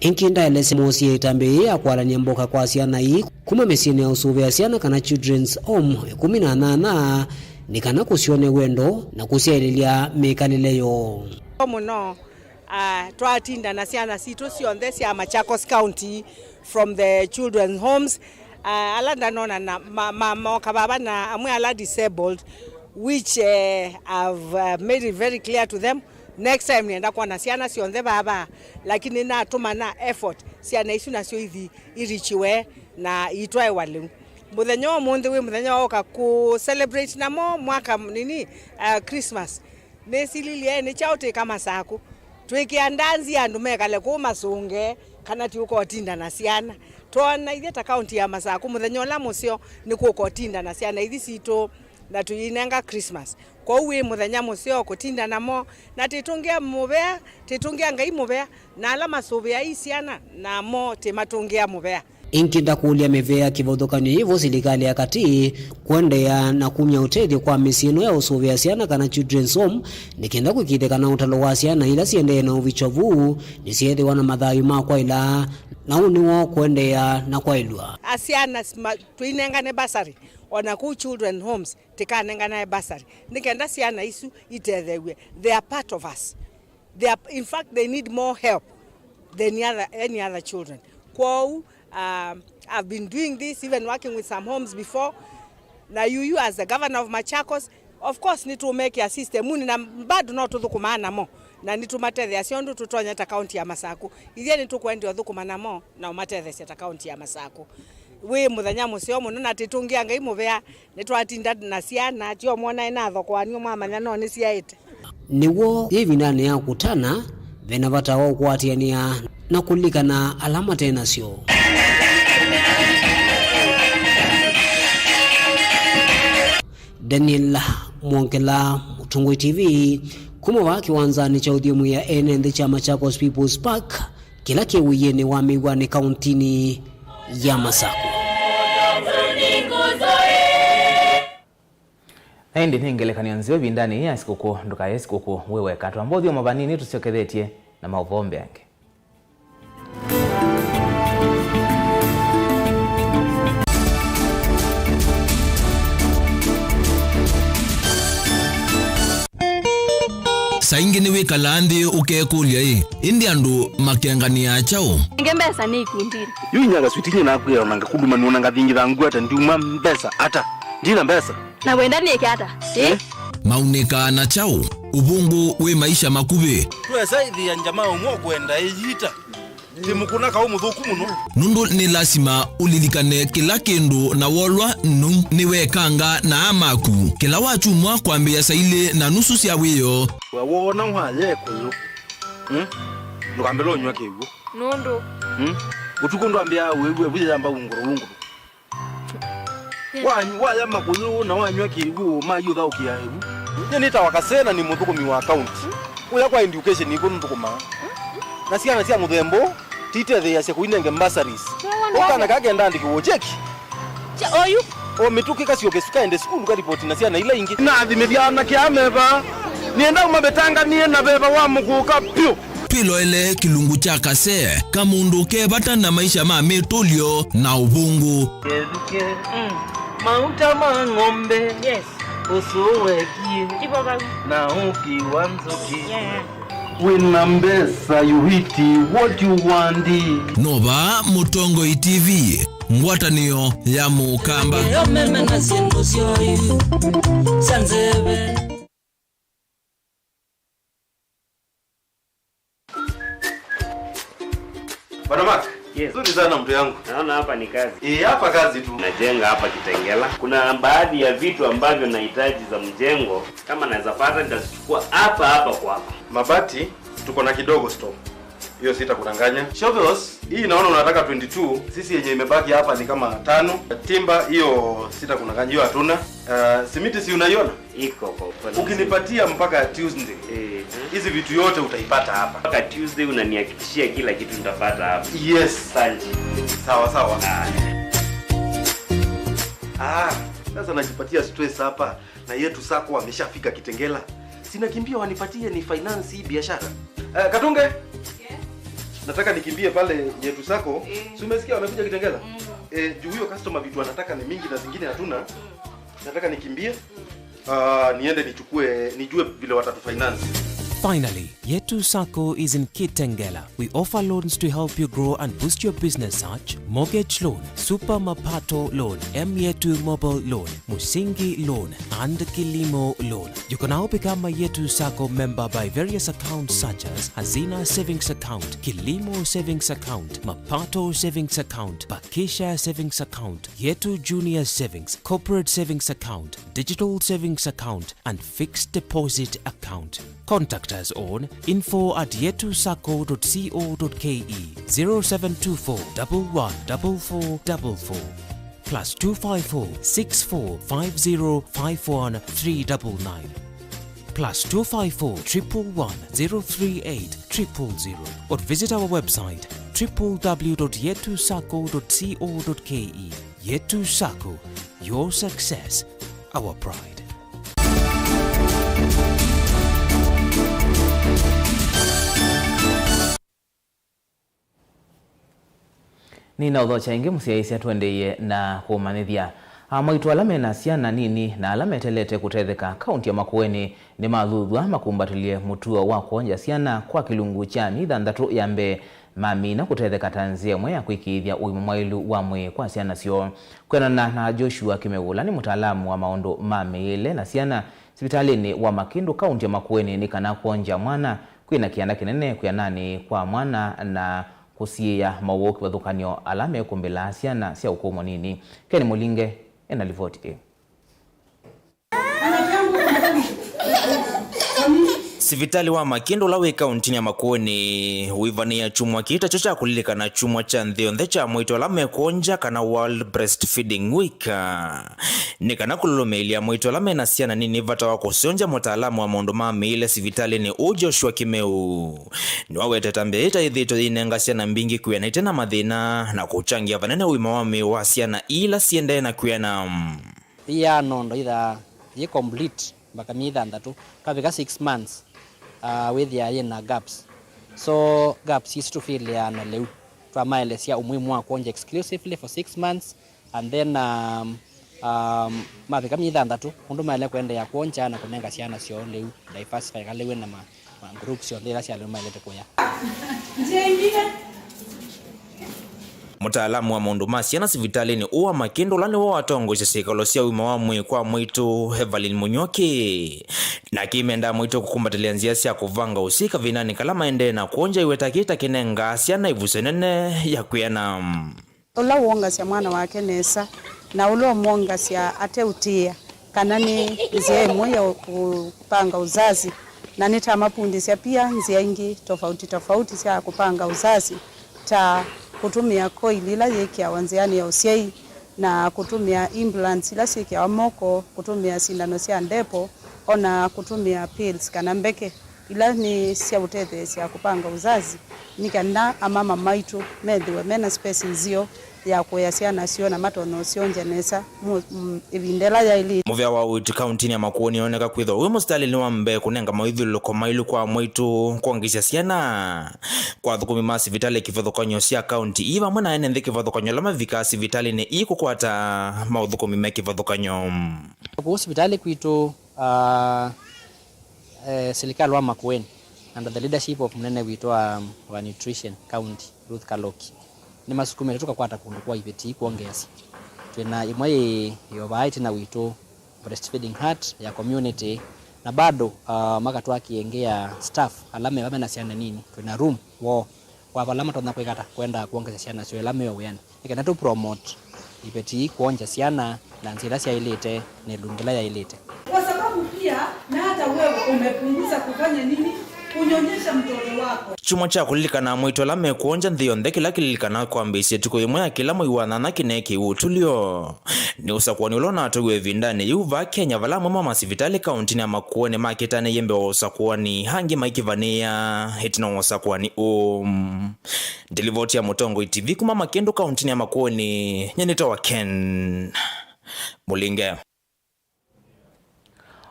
Ĩngĩ ndaelesya mũsie ĩtambya yĩĩ ya kwalany'a mboka kwa syana ii kuma mĩsyĩnĩ ya ũsũvĩa syana kana children's home ĩkũmi na nyanya nĩ kana kũsyone wendo na kũsyaĩlĩlya mĩkalĩle yoo. Mũno, ah, twatinda na syana sitũ syonthe sya Machakos County from the children's homes, ah, ala ndanona na ma-, ma-, moka vava na amwe ala disabled, which, eh, I've, uh, made it very clear to them. Next time nĩenda kwona syana syonthe vava, lakini natũma na effort syana isu nasyo ithi irichiwe na itwaĩwa lĩu. Mũthenya wa ũmũnthĩ wĩ mũthenya wa ũka kũ celebrate namo mwaka nini, uh, Christmas. Nĩsililye, nĩ kyaũ tĩka Masakũ? Twĩkĩa ndanzi andũ mekale kũu masũnge, kana ti ũkotinda na syana? Twoona ithyĩ ta kaunti ya Masakũ, mũthenya ũla mũseo nĩ kũkotinda na syana ithi sitũ, na tũyinenga Christmas. Kwoou wĩ mũthenya mũseo kũtinda namo, na tĩtũngĩa mũvea, tĩtũngĩa Ngai mũvea, na ala masũvĩaa syana namo tĩmatũngĩa mũvea. Ĩngĩ ndakũlya mĩvĩa kĩvathũkany'o yĩvo silikalĩ ya katĩ kũendeea na kumya ũtethyo kwa mĩsyĩ ĩno ya ũsũvĩa syana kana children's home, nĩ kenda kũĩkĩĩthya kana ũtalo wa syana ila siendee na ũvikyo vu nĩsyeethĩwa na mathayũ ma kwaĩla, na ũnĩ woo kũendeea na kwaĩlw'a. A syana sima-, tũinengane bursary, o na kũu children homes, tĩkanenganae bursary, nĩ kenda syana isu itetheew'e. They are part of us. They are, in fact, they need more help than other, any other children. Kwoou, um, I've been doing this, even working with some homes before. Na yuyu, as the governor of Machakos, of course, nĩtũmekĩa system-unĩ, na bado no tũthũkũmaa namo, na nĩtũmatetheasya ũndũ tũtonya ta kaunti ya Masaku. Ithyĩ nĩtũkwenda ũthũkũma namo na ũmatetheesya ta kaunti ya Masaku. Wĩ mũthenya mũseo mũno, na tĩtũngĩa Ngai mũvea. Nĩtwatinda na syana, tyo mwona ĩnathokoanw'a mwamanya no nĩsyaĩte. Nĩw'o, yĩ ĩvindanĩ ya kũtana, ve na vata wa ũkũatĩanĩa na kũlilikana ala mate nasyo. Daniel Mwongela, Mũtongoi T V, kuma vaa kĩwanzanĩ kya ũthyũmũĩa ene nthĩ kya Machakos People's Park, kĩla kĩ ũiĩnĩ wa mĩw'anĩ kauntinĩ ya Masaku. Na ĩndĩ nĩ ngelekany'o nzeo ĩvindanĩ yĩĩ ya sikũkũ, ndũkaye sikũkũ wĩ weka. Twamba ũthyũmũa vanini, tũsyokethetye na maũvoo mbee angĩ. Saa ingĩ nĩwĩkalaa nthĩ ũkekũlya-ĩ, ĩndĩ andũ makenganĩaa kyaũ? Nenge mbesa nĩ ikundinĩ. Yu inya kaswiti nyie nakwĩa ona ngakuluma nũna ngathingitha ngwata ndiuma mbesa ata. Ndina mbesa. Na wenda nĩke ata? Ĩ? Eh? Maunĩkaa na kyaũ? Ũvũngũ wĩ maisha makuvĩ. Twesa ĩthĩa njama ũmwe ũkwenda ĩyita. Ti mũkũna kaũ mũthũku mũno. Nũndũ nĩ lasima ũlilikane kĩla kĩndũ na wolwa nũ nĩwekanga na aa maku. Kĩla wakyumwa kwambĩĩa saa ilĩ na nusu sya wĩoo. We woona waya ĩkũyũ, mm? Ndũkambĩle ũnyw'a kĩw'ũ. Nũndũ? Mm? Ũtukũ ndwambĩaa wĩw'e vu yĩyamba ungũrũ ungũrũ. Wa-, waya makũyũ na wanyw'a kĩw'ũ, mayũthaũkĩa ĩvu. Nyie nĩtawa Kasena, nĩ mũthũkũmi wa kaunti. Kũya kwa education nĩkw'o nũthũkũmaa. Na syana sya mũthemba ũũ titetheeasya kũinenge bursaries. Ũkana kakenda andĩkĩwa cheki. Kya oyu? O mĩtũkĩ kasyoke sukaende sukulu karipoti na syana ila ingĩ. Nathimĩthya anake aa me vaa. Nĩenda ũmavĩtanganĩe na veva wa mũkũka vyũ. Twĩloele kĩlungu kya kasee, kamũndũ ke vata na maisha ma mĩtũlyo na ũvũngũ. Kethukĩ, mm, mauta ma ng'ombe, yes, ũsũ wekie, ivo vau, na ũki wa nzũkĩ. Yeah. Wĩna mbesa, you eat what you want. No vaa Mũtongoi T V, ngwatanĩo ya Mũkamba. Yo meme na syĩndũ syoyu sya nzeve. Bwana Mark, yes. Nzuri sana mtu yangu. Naona hapa ni kazi. Eh, hapa kazi tu. Najenga hapa Kitengela. Kuna baadhi ya vitu ambavyo nahitaji za mjengo, kama naweza pata nitazichukua hapa hapa kwako. Mabati tuko na kidogo store. Hiyo sitakudanganya. Shovels, hii naona unataka twenty two, sisi yenye imebaki hapa ni kama tano. Timba, hiyo sitakudanganya, hiyo hatuna. Uh, simiti si unaiona? Iko kwa upande. Ukinipatia mpaka Tuesday, eh, hizi vitu yote utaipata hapa. Mpaka Tuesday unanihakikishia kila kitu nitapata hapa. Yes. Asante. Sawa, sawa. Ah. Ah, sasa najipatia stress hapa. Na Yetu Sacco wameshafika Kitengela. Sina kimbia wanipatie ni finance hii biashara. Eh, Katunge? Yes. Nataka nikimbie pale Yetu Sacco. Eh. Si umesikia wamekuja Kitengela? Mm. Eh, juu huyo customer vitu anataka ni mingi na zingine hatuna. Mm. Nataka nikimbie. Mm. Ah, niende nichukue, nijue vile watatufinance. Finally, Yetu Sacco is in Kitengela. We offer loans to help you grow and boost your business such mortgage loan, Super Mapato loan, M Yetu Mobile loan, Musingi loan, and Kilimo loan. You can now become a Yetu Sacco member by various accounts such as Hazina Savings Account, Kilimo Savings Account, Mapato Savings Account, Bakisha Savings Account, Yetu Junior Savings, Corporate Savings Account, Digital Savings Account, and Fixed Deposit Account. Contact us on info at yetusacco dot co dot ke, zero seven two four, double one, double four, double four, plus two five four, six four five zero, five one three double nine, plus two five four, triple one, zero three eight, triple zero, or visit our website triple w dot yetu sacco dot co dot ke. Yetu Sacco, your success, our pride. Nĩnaũthokya ĩngĩ mũsyaĩĩsya, tũendeeie na kũmanyĩthya. Amwaitũ ala me na syana nini na ala meteelete kũtetheka kaũnti ya Makueni nĩmathuthw'a makumbatĩlye mũtuo wa kwongya syana kwa kĩlungu kya myei thanthatũ ya mbee mamina kũtetheka ta nzĩa ĩmwe ya kwĩkĩĩthya ũima mwaĩlu wa mwĩĩ kwa syana syoo. Kwĩanana na Joshua Kĩmeu, ũla nĩ mũtaalamu wa maũndũ ma mĩĩle na syana sivitalĩnĩ wa Makĩndũ, kaũnti ya Makueni, nĩ kana kwongya mwana kwĩ na kĩanda kĩnene kwĩananĩ kwa mwana na kũsiĩĩa mowau kĩvathũkany'o ala mekũmbĩlaa syana sya ũkũũ mũnini. Ken Mũlinge ena livoti ĩĩ. Sivitalĩ wa Makĩndũ ũla wĩ kaũntinĩ ya Makueni wĩvanĩĩa kyumwa kĩĩ takyo kya kũlilikana kyumwa kya nthĩ yonthe kya amwaitũ ala mekwongya, kana World Breastfeeding Week. Nĩ kana kũlũlũmĩĩlya amwaitũ ala mena syana nini vata wa kũsyongya, mũtaalamu wa maũndũ ma mĩĩle sivitalĩnĩ ũũ, Joshua Kĩmeu, nĩwawetete mbee ĩtaĩthĩtwe yĩinenga syana mbingĩ kwĩana ite na mathĩna na kũkyangĩa vanene ũima wa mĩĩ wa syana ila siendee na kwĩana. Ĩĩ ya nondo ĩthaa yĩ complete mbaka myei thanthatũ. Twavika six months, uh, wĩthĩaa yĩ na gaps. So gaps isu tũfĩlĩaa na lĩu. Twamaelesya ũmuhimu wa kwongya exclusively for six months, and then, um, um, mavika myei thanthatũ, ũndũ maĩle kũendeea kwongya na kũnenga syana syoo lĩu, diversify ĩkalĩw'e na ma, ma groups syonthe ila syalĩu maĩlĩte kũya. Mũtaalamu wa maũndũ ma syana sivitalĩnĩ ũũ wa Makĩndũ, ũla nĩwe watongoesye syĩkalo sya ũima wa mwĩĩ kwa amwaitũ, Evelyn Mũnyuoki, nake amenda amwaitũ kũkumbatĩlya nzĩa sya kũvanga ũsyai kavindanĩ kala maendee na kwongya, aiweta kĩĩ ta kĩnengaa syana ĩvuso ĩnene ya kwĩana. Ũla wongasya mwana wake nesa na ũla ũmwongasya ateũtĩĩa kana nĩ nzĩa ĩmwe ya kũpanga uzazi, na nĩtamapundĩsya pia nzĩa ingĩ tofauti tofauti sya kũpanga uzazi, ta kũtũmĩa coil ĩla yĩkĩawa nzĩanĩ ya ũsyai, na kũtũmĩa implants ila syĩkĩawa moko, kũtũmĩa sindano sya ndepo, o na kũtũmĩa pills kana mbeke ila nĩ sya ũtetheesya kũpanga uzazi, nĩ kana amama maitũ methĩwe mena space nzeo ya kũea syana syoo na matonya ũsyongya nesa mu-, mm, ĩvinda ĩla yaĩlĩte. Mũvea wa ũiiti kaũntinĩ ya Makueni nĩwoneka kwĩthĩwa wĩ mũsitalĩnĩ wa mbee kũnenga maũthyũlũlũko maĩlu kwa amwaitũ kwongethya syana. Kwa athũkũmi ma sivitalĩ kĩvathũkany'o sya kaũnti ii vamwe na ene nthĩ kĩvathũkany'o ala mavikaa sivitalĩnĩ ii kũkwata maũthũkũmi me kĩvathũkany'o. Kũu sivitalĩ kwitũ, ah, eh, silikalĩ wa Makueni, under the leadership of mũnene witũ wa, wa nutrition county, Ruth Kaloki, nĩmasukumĩte tũkakwata kũndũ kwa iveti kwongeesya. Twĩna ĩmwe yĩ, yĩ o vaa ĩtina witũ, breastfeeding hut ya community, na bado, ah, makatwakĩa ĩngĩ ya staff ala meva mena syana nini. Twĩna room woo wa vala matonya kwĩka ata, kwenda kwongethya syana syoo ĩla me o wĩanĩ. Nĩ kana tũ promote iveti ii kwongya syana na nzĩa ĩla syaĩlĩte na ĩlungu ĩla yaĩlĩte. Kwa sababu pia na hata wewe umepunguza kufanya nini? Kunyonyesha mtoto wako. Kyumwa kya kũlilikana amwaitũ ala mekwongya nthĩ yonthe kĩla kĩlilikanaa kwambĩĩsya ĩtukũ yĩmwe ya kĩla mwei wa nyanya kĩneekĩiwe ũtulyo. Nĩ ũsakũani ũla ũnatwaĩwe ĩvindanĩ yĩu vaa Kenya, vala amwe ma masivitalĩ kaũntinĩ ya Makueni makĩtanĩie mbee wa ũsakũani, angĩ maikĩvanĩĩa ĩtina wa ũsakũani ũũ. Nĩ livoti ya Mũtongoi T V kuma Makĩndũ kaũntinĩ ya Makueni, nyie nĩtawa Ken Mũlinge.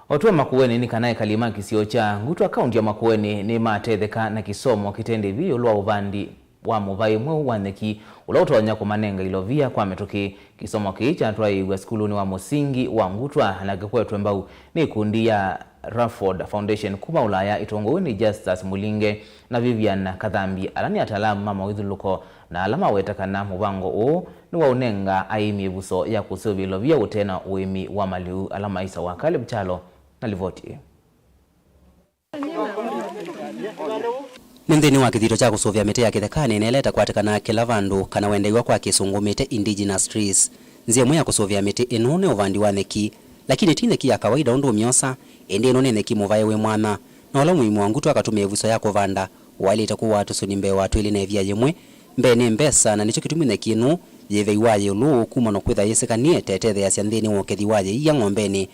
Ũtũa Makueni nĩ kana ekali ma kĩsio kya Ngutwa kaũnti ya Makueni nĩmatetheka na kĩsomo kĩte ndĩvi ĩũlũ wa ũvandi wa mũvaĩ mweũ wa nyeki ũla ũtonya kũmanenga ilovia kwa mĩtũkĩ. Kĩsomo kĩĩ kyatwaĩĩw'e sukulunĩ wa mũsingi wa Ngutwa na kĩkwetwe mbau nĩ ĩkundi ya Rafford Foundation kuma Ũlaya, ĩtongoew'e nĩ Justus Mũlinge na Vivian Kathambi, ala nĩ ataalamu ma mawĩthyũlũlũko na ala maweta kana mũvango ũũ nĩwaũnenga aĩmi ĩvuso ya kũseũvya ilovia ũtee na ũĩmi wa malĩu ala maisawa. Caleb Kyalo na livoti ĩĩ. Nĩ nthĩnĩ wa kĩthito kya kũsũvĩa mĩtĩ ya kĩthekanĩ, na ĩla ĩtakwatĩkanaa kĩla vandũ, kana wendeiwa kwa kĩsũngũ mĩtĩ, indigenous trees. Nzĩa ĩmwe ya kũsũvĩa mĩtĩ ĩno nĩ ũvandi wa nyeki, lakini ti nyeki ya kawaida ũndũ ũmyosa, ĩndĩ ĩno nĩ nyeki mũvae wĩ mwanya, na ũla mũĩmi wa Ngutwa akatũmĩa ĩvuso ya kũvanda waĩlĩte kũwaa tũsũni mbee wa twĩlĩ na ĩvia yĩmwe. Mbee nĩ mbesa, na nĩkyo kĩtumi nyeki ĩno yĩ vei wa ĩũlũ ũũ kuma no kwĩtha yĩsĩkanĩe ta ĩtetheeasya nthĩnĩ wa ũkethi wa yĩia ng'ombenĩ.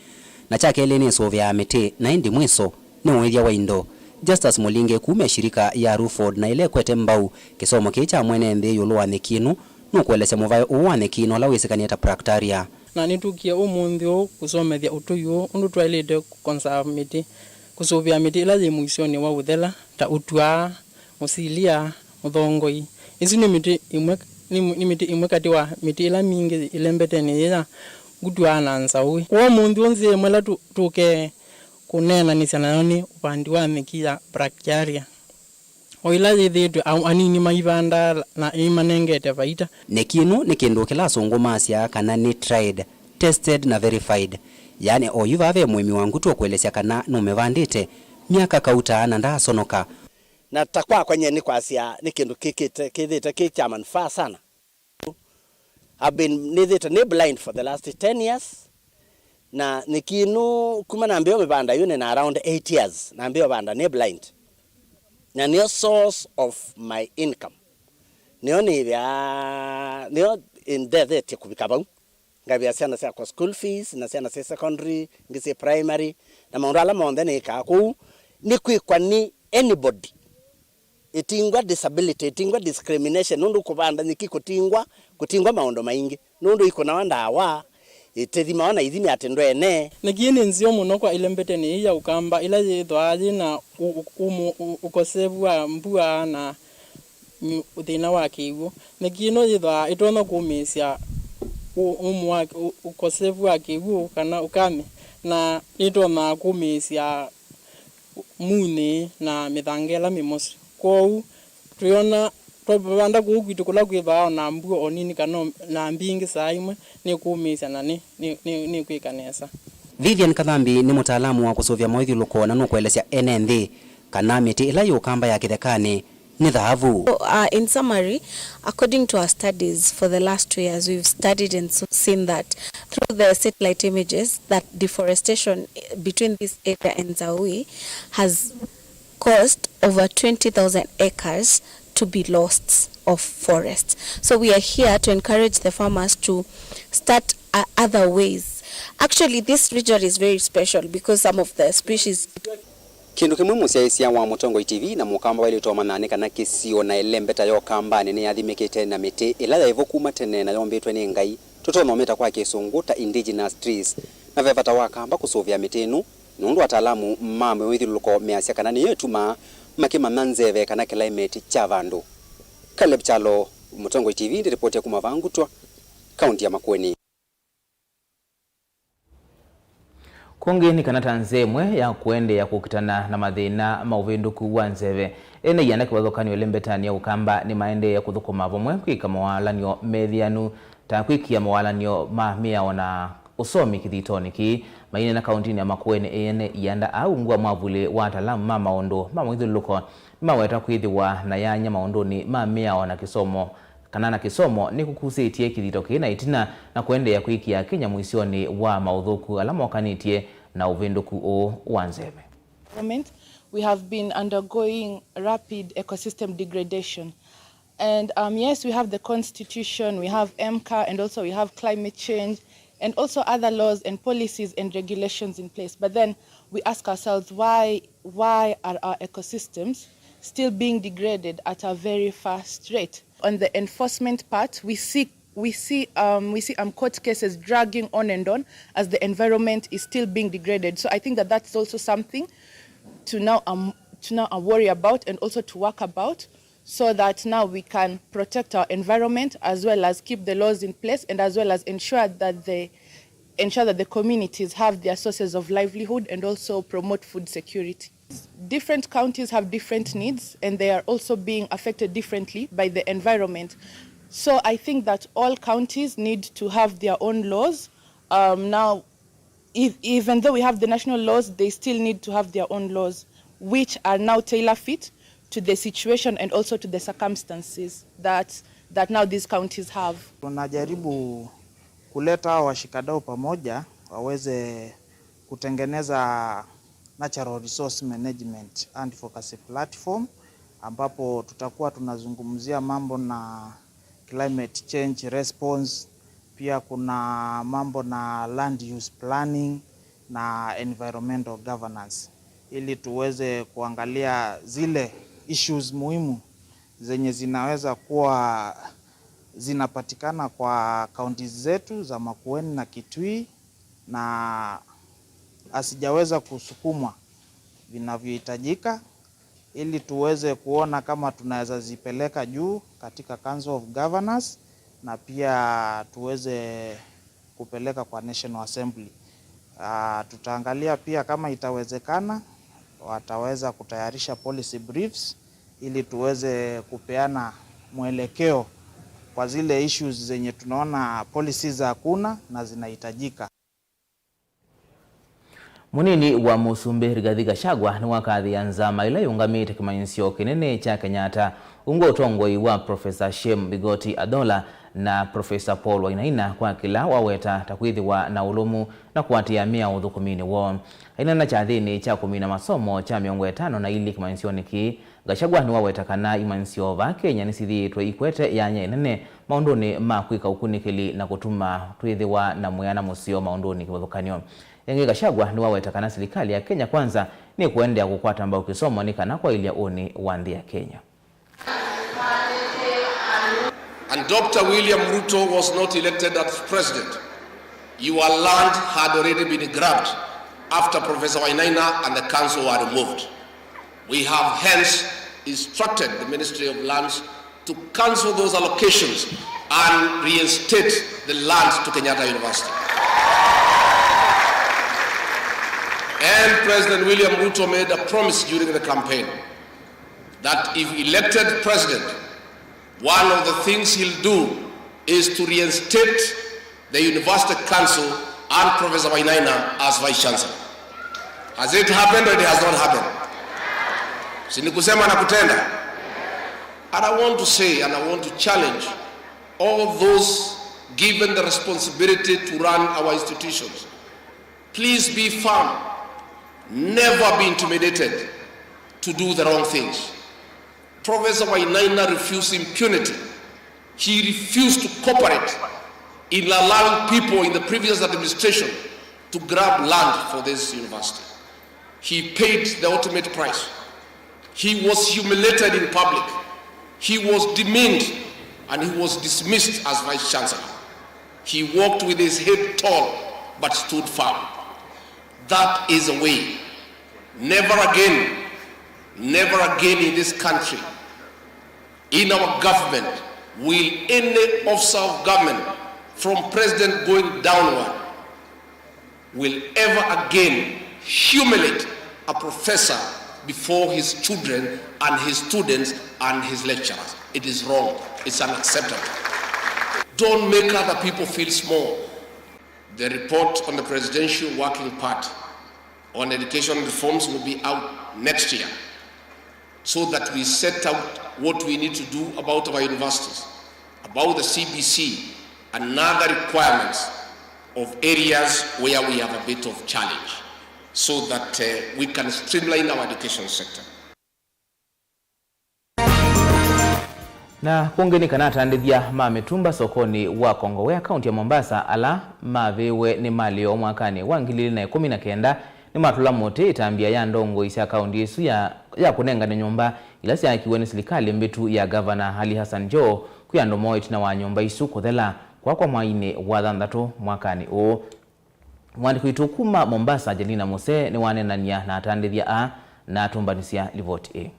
Na kya kelĩ nĩ ĩsũvĩaa mĩtĩ, na ĩndĩ mwĩso nĩ ũĩthya wa indo. Justus Mũlinge kuma ĩshirika ya Ruford na ĩla ĩkwete mbau kĩsomo kĩĩ kya mwene nthĩ ĩũlũ wa nyeki ĩno, nũkũelesya mũvae ũũ wa nyeki ĩno ũla wĩsĩkanie ta Bracteria. Na nĩtũkie ũmũnthĩ ũũ kũsomethya ũtũi ũũ ũndũ twaĩlĩte kũconserve mĩtĩ, kũsũvĩa mĩtĩ ĩla yĩ mũisyonĩ wa ũthela, ta ũtwaa, mũsilia, mũthongoi. Ĩsu nĩ mĩtĩ ĩmwe, nĩ, nĩ mĩtĩ ĩmwe katĩ wa mĩtĩ ĩla mingĩ ĩlembetenĩ yĩĩ ya ngutwaa na nzaũĩ. Kwoou ũmũnthĩ ũũ nzĩa ĩmwe ĩla tũ-, tũke kũneenanĩsya nayo nĩ ũvandi wa nyeki ya Bracteria, o ĩla yĩthĩĩtwe a-, anini maivandaa na ĩimanengete vaita. Nyeki ĩno nĩ kĩndũ kĩla asũngũ masyaa kana nĩ tried, tested na verified. Yaani oyu vaa ve mũĩmi wa ngutũ ũkũelesya kana nũmĩvandĩte myaka kauta na ndaasonoka. Na ta kwakwa nyie nĩ kwasya nĩ kĩndũ kĩkĩte, kĩthĩte kĩ kya manufaa sana. I've been, nĩthĩte nĩ blind for the last ten years. Na nyeki ĩno kuma nambĩĩa ũmĩvanda yu nĩ na around eight years. Nambĩĩa ũvanda nĩ blind. Na nĩyo source of my income. Nĩyo nĩvyaa, nĩyo ĩndethetye kũvika vau. Ngavĩa syana syakwa school fees, na syana syĩ secondary, ingĩ syĩ primary, na maũndũ ala monthe nĩkaa kũu, nĩ kwĩkwa nĩ anybody. Ĩtingwa disability, ĩtingwa discrimination, nũndũ kũvanda nyeki kũtingwa, kũtingwa maũndũ maingĩ, nũndũ ikũnawa ndawa, ĩtĩthimawa na ithimi atĩ ndwene. Nyeki ĩĩ nĩ nzeo mũno kwa ĩlembetenĩ yĩĩ ya Ũkamba, ĩla yĩthwaa yĩ na ũ-, ũ-, ũmũ-, ũ-, ũkosevu wa mbua na mĩ-, thĩna wa kĩw'ũ. Nyeki ĩno yĩthwaa ĩtonya kũmĩĩsya ũ-, ũmũ wa, ũ-, ũkosevu wa kĩw'ũ kana ũkame, na nĩtonyaa kũmĩĩsya munĩ na mĩthanga ĩla mĩmosu. Kwoou twĩona twavanda kũu kwitũ kũla kwĩthwaa o na mbua o nini kana o na mbingĩ saa imwe nĩkũmĩĩsya na nĩ, nĩ, nĩ, nĩkwĩka nesa. Vivian Kathambi nĩ mũtaalamu wa kũsũvĩa mawĩthyũlũko na nũkũelesya ene nthĩ kana mĩtĩ ĩla yĩ Ũkamba ya kĩthekanĩ nĩ thaavu. So, uh, in summary, according to our studies for the last two years, we've studied and so-, seen that through the satellite images that deforestation between this area and Nzaui has caused over twenty thousand acres to be lost of forest. So we are here to encourage the farmers to start, uh, other ways. Actually, this region is very special because some of the species Kĩndũ kĩmwe mũsyaĩĩsya wa Mũtongoi T V na Mũkamba waĩlĩte ũmanya nĩ kana kĩsio na ĩlembeta ya Ũkambanĩ nĩyathimĩkĩte na mĩtĩ ĩla yaĩ vo kuma tene na yombĩtwe nĩ Ngai, tũtonya ũmĩta kwa Kĩsũngũ ta indigenous trees, na ve vata wa Akamba kũsũvĩa mĩtĩ ĩno, nũndũ ataalamu ma mĩwĩthyũlũlũko measya kana nĩyo ĩtumaa makĩmanya nzeve kana climate kya vandũ. Caleb Kyalo, Mũtongoi T V, ndĩripoti ya kuma vaa Ngutwa, kaunti ya Makueni. Kũngĩ nĩ kana ta nzĩa ĩmwe ya kũendeea kũkitana na mathĩna ma ũvĩndũku wa nzeve, ene ianda kĩvathũkany'o ĩlembetanĩ ya Ũkamba nĩmaendee kũthũkũma vamwe kwĩka mawaalan'yo methĩanu, ta kwĩkĩa mawaalan'yo ma mĩao na ũsomi kĩthitonĩ kĩĩ. Maineena kaũntĩnĩ ya Makueni, ene ianda aa ungu wa mwavuli wa ataalamu ma maũndũ ma mũithyũlũlũko nĩmaweta kwĩthĩwa na yanya maũndũnĩ ma mĩao na kĩsomo kana na kĩsomo nĩkũkusĩtye kĩthito kĩĩ na ĩtina na kũendeea kwĩkĩa Kenya mũisyonĩ wa maũthũku ala mokanĩtye na ũvĩndũku ũũ wa nzeve. Government, we have been undergoing rapid ecosystem degradation. And, um, yes, we have the constitution, we have MCA, and also we have climate change, and also other laws and policies and regulations in place. But then we ask ourselves, why, why are our ecosystems still being degraded at a very fast rate? On the enforcement part, we see, we see, um, we see, um, court cases dragging on and on as the environment is still being degraded. So I think that that's also something to now, um, to now, uh, worry about and also to work about, so that now we can protect our environment as well as keep the laws in place and as well as ensure that the, ensure that the communities have their sources of livelihood and also promote food security. Different counties have different needs and they are also being affected differently by the environment. So I think that all counties need to have their own laws. Um, now, if, even though we have the national laws, they still need to have their own laws, which are now tailor fit to the situation and also to the circumstances that, that now these counties have. Tunajaribu kuleta hawa washikadau pamoja waweze kutengeneza natural resource management advocacy platform, ambapo tutakuwa tunazungumzia mambo na climate change response, pia kuna mambo na land use planning na environmental governance. ili tuweze kuangalia zile issues muhimu zenye zinaweza kuwa zinapatikana kwa counties zetu za Makueni na Kitui, na hazijaweza kusukumwa vinavyohitajika, ili tuweze kuona kama tunaweza zipeleka juu katika Council of Governors na pia tuweze kupeleka kwa National Assembly. Ah, tutaangalia pia kama itawezekana, wataweza kutayarisha policy briefs ili tuweze kupeana mwelekeo kwa zile issues zenye tunaona policies hakuna na zinahitajika. Mũnini wa Mũsumbĩ Rigathi Gachagua nĩwakathĩĩa nzama ĩla yũngamĩte kĩmanyĩsyo kĩnene kya Kenyatta ungu ũtongoi wa Professor Shem Bigoti Adhola na Professor Paul Wainaina kwa kĩla waweta ta kwĩthĩwa na ũlũmu na kũatĩĩa mĩao ũthũkũminĩ woo. Aineena kyathĩnĩ kya kũmina masomo kya mĩongo ĩtano na ilĩ kĩmanyĩsyonĩ kĩĩ, Gachagua nĩwaweta kana imanyĩsyo vaa Kenya nĩsyĩthĩĩtwe ikwete yanya ĩnene maũndũnĩ ma kwĩka ũkunĩkĩli na kũtuma twĩthĩwa na mwĩana mũseo maũndũnĩ kĩvathũkany'o. Ĩngĩ, Gachagua nĩwaweta kana silikalĩ ya Kenya Kwanza nĩkũendeea kũkwata mbau kĩsomo nĩ kana kwaĩlya ũnĩ wa nthĩ ya Kenya. And Doctor William Ruto was not elected as president. Your land had already been grabbed after Professor Wainaina and the council were removed. We have hence instructed the Ministry of Lands to cancel those allocations and reinstate the land to Kenyatta University. And President William Ruto made a promise during the campaign that if elected president, one of the things he'll do is to reinstate the University Council and Professor Wainaina as Vice Chancellor. Has it happened or it has not happened? Si ni kusema na kutenda? And I want to say, and I want to challenge all those given the responsibility to run our institutions. Please be firm. Never be intimidated to do the wrong things. Professor Wainaina refused impunity. He refused to cooperate in allowing people in the previous administration to grab land for this university. He paid the ultimate price. He was humiliated in public. He was demeaned and he was dismissed as Vice Chancellor. He walked with his head tall but stood firm. That is a way. Never again, never again in this country, in our government, will any officer of government, from president going downward, will ever again humiliate a professor before his children and his students and his lecturers. It is wrong. It's unacceptable. Don't make other people feel small. The report on the Presidential Working Party on education reforms will be out next year, so that we set out what we need to do about our universities, about the C B C, and other requirements of areas where we have a bit of challenge, so that, uh, we can streamline our education sector. Na kũngĩ nĩ kana atandĩthya ma mĩtumba sokonĩ wa Kongowea, kaunti ya Mombasa, ala mavĩĩwe nĩ malĩ yoo mwakanĩ wa ngili ilĩ na ĩkũmi na kenda, nĩmatũla mũtĩ ĩtambya ya ndongoi sya kaunti ĩsu ya, ya kũnengane nyũmba ila syaakiwe nĩ silikalĩ mbĩtu ya Ngavana Ali Hassan Joho kwĩ andũ moo ĩtina wa nyũmba isu kũthela kwakwa mweinĩ wa thanthatũ mwakanĩ ũũ. Mũandĩki witũ kuma Mombasa, Angelina Muse, nĩwaneenany'a na atandĩthya aa na atũmbanĩsya livoti ĩĩ.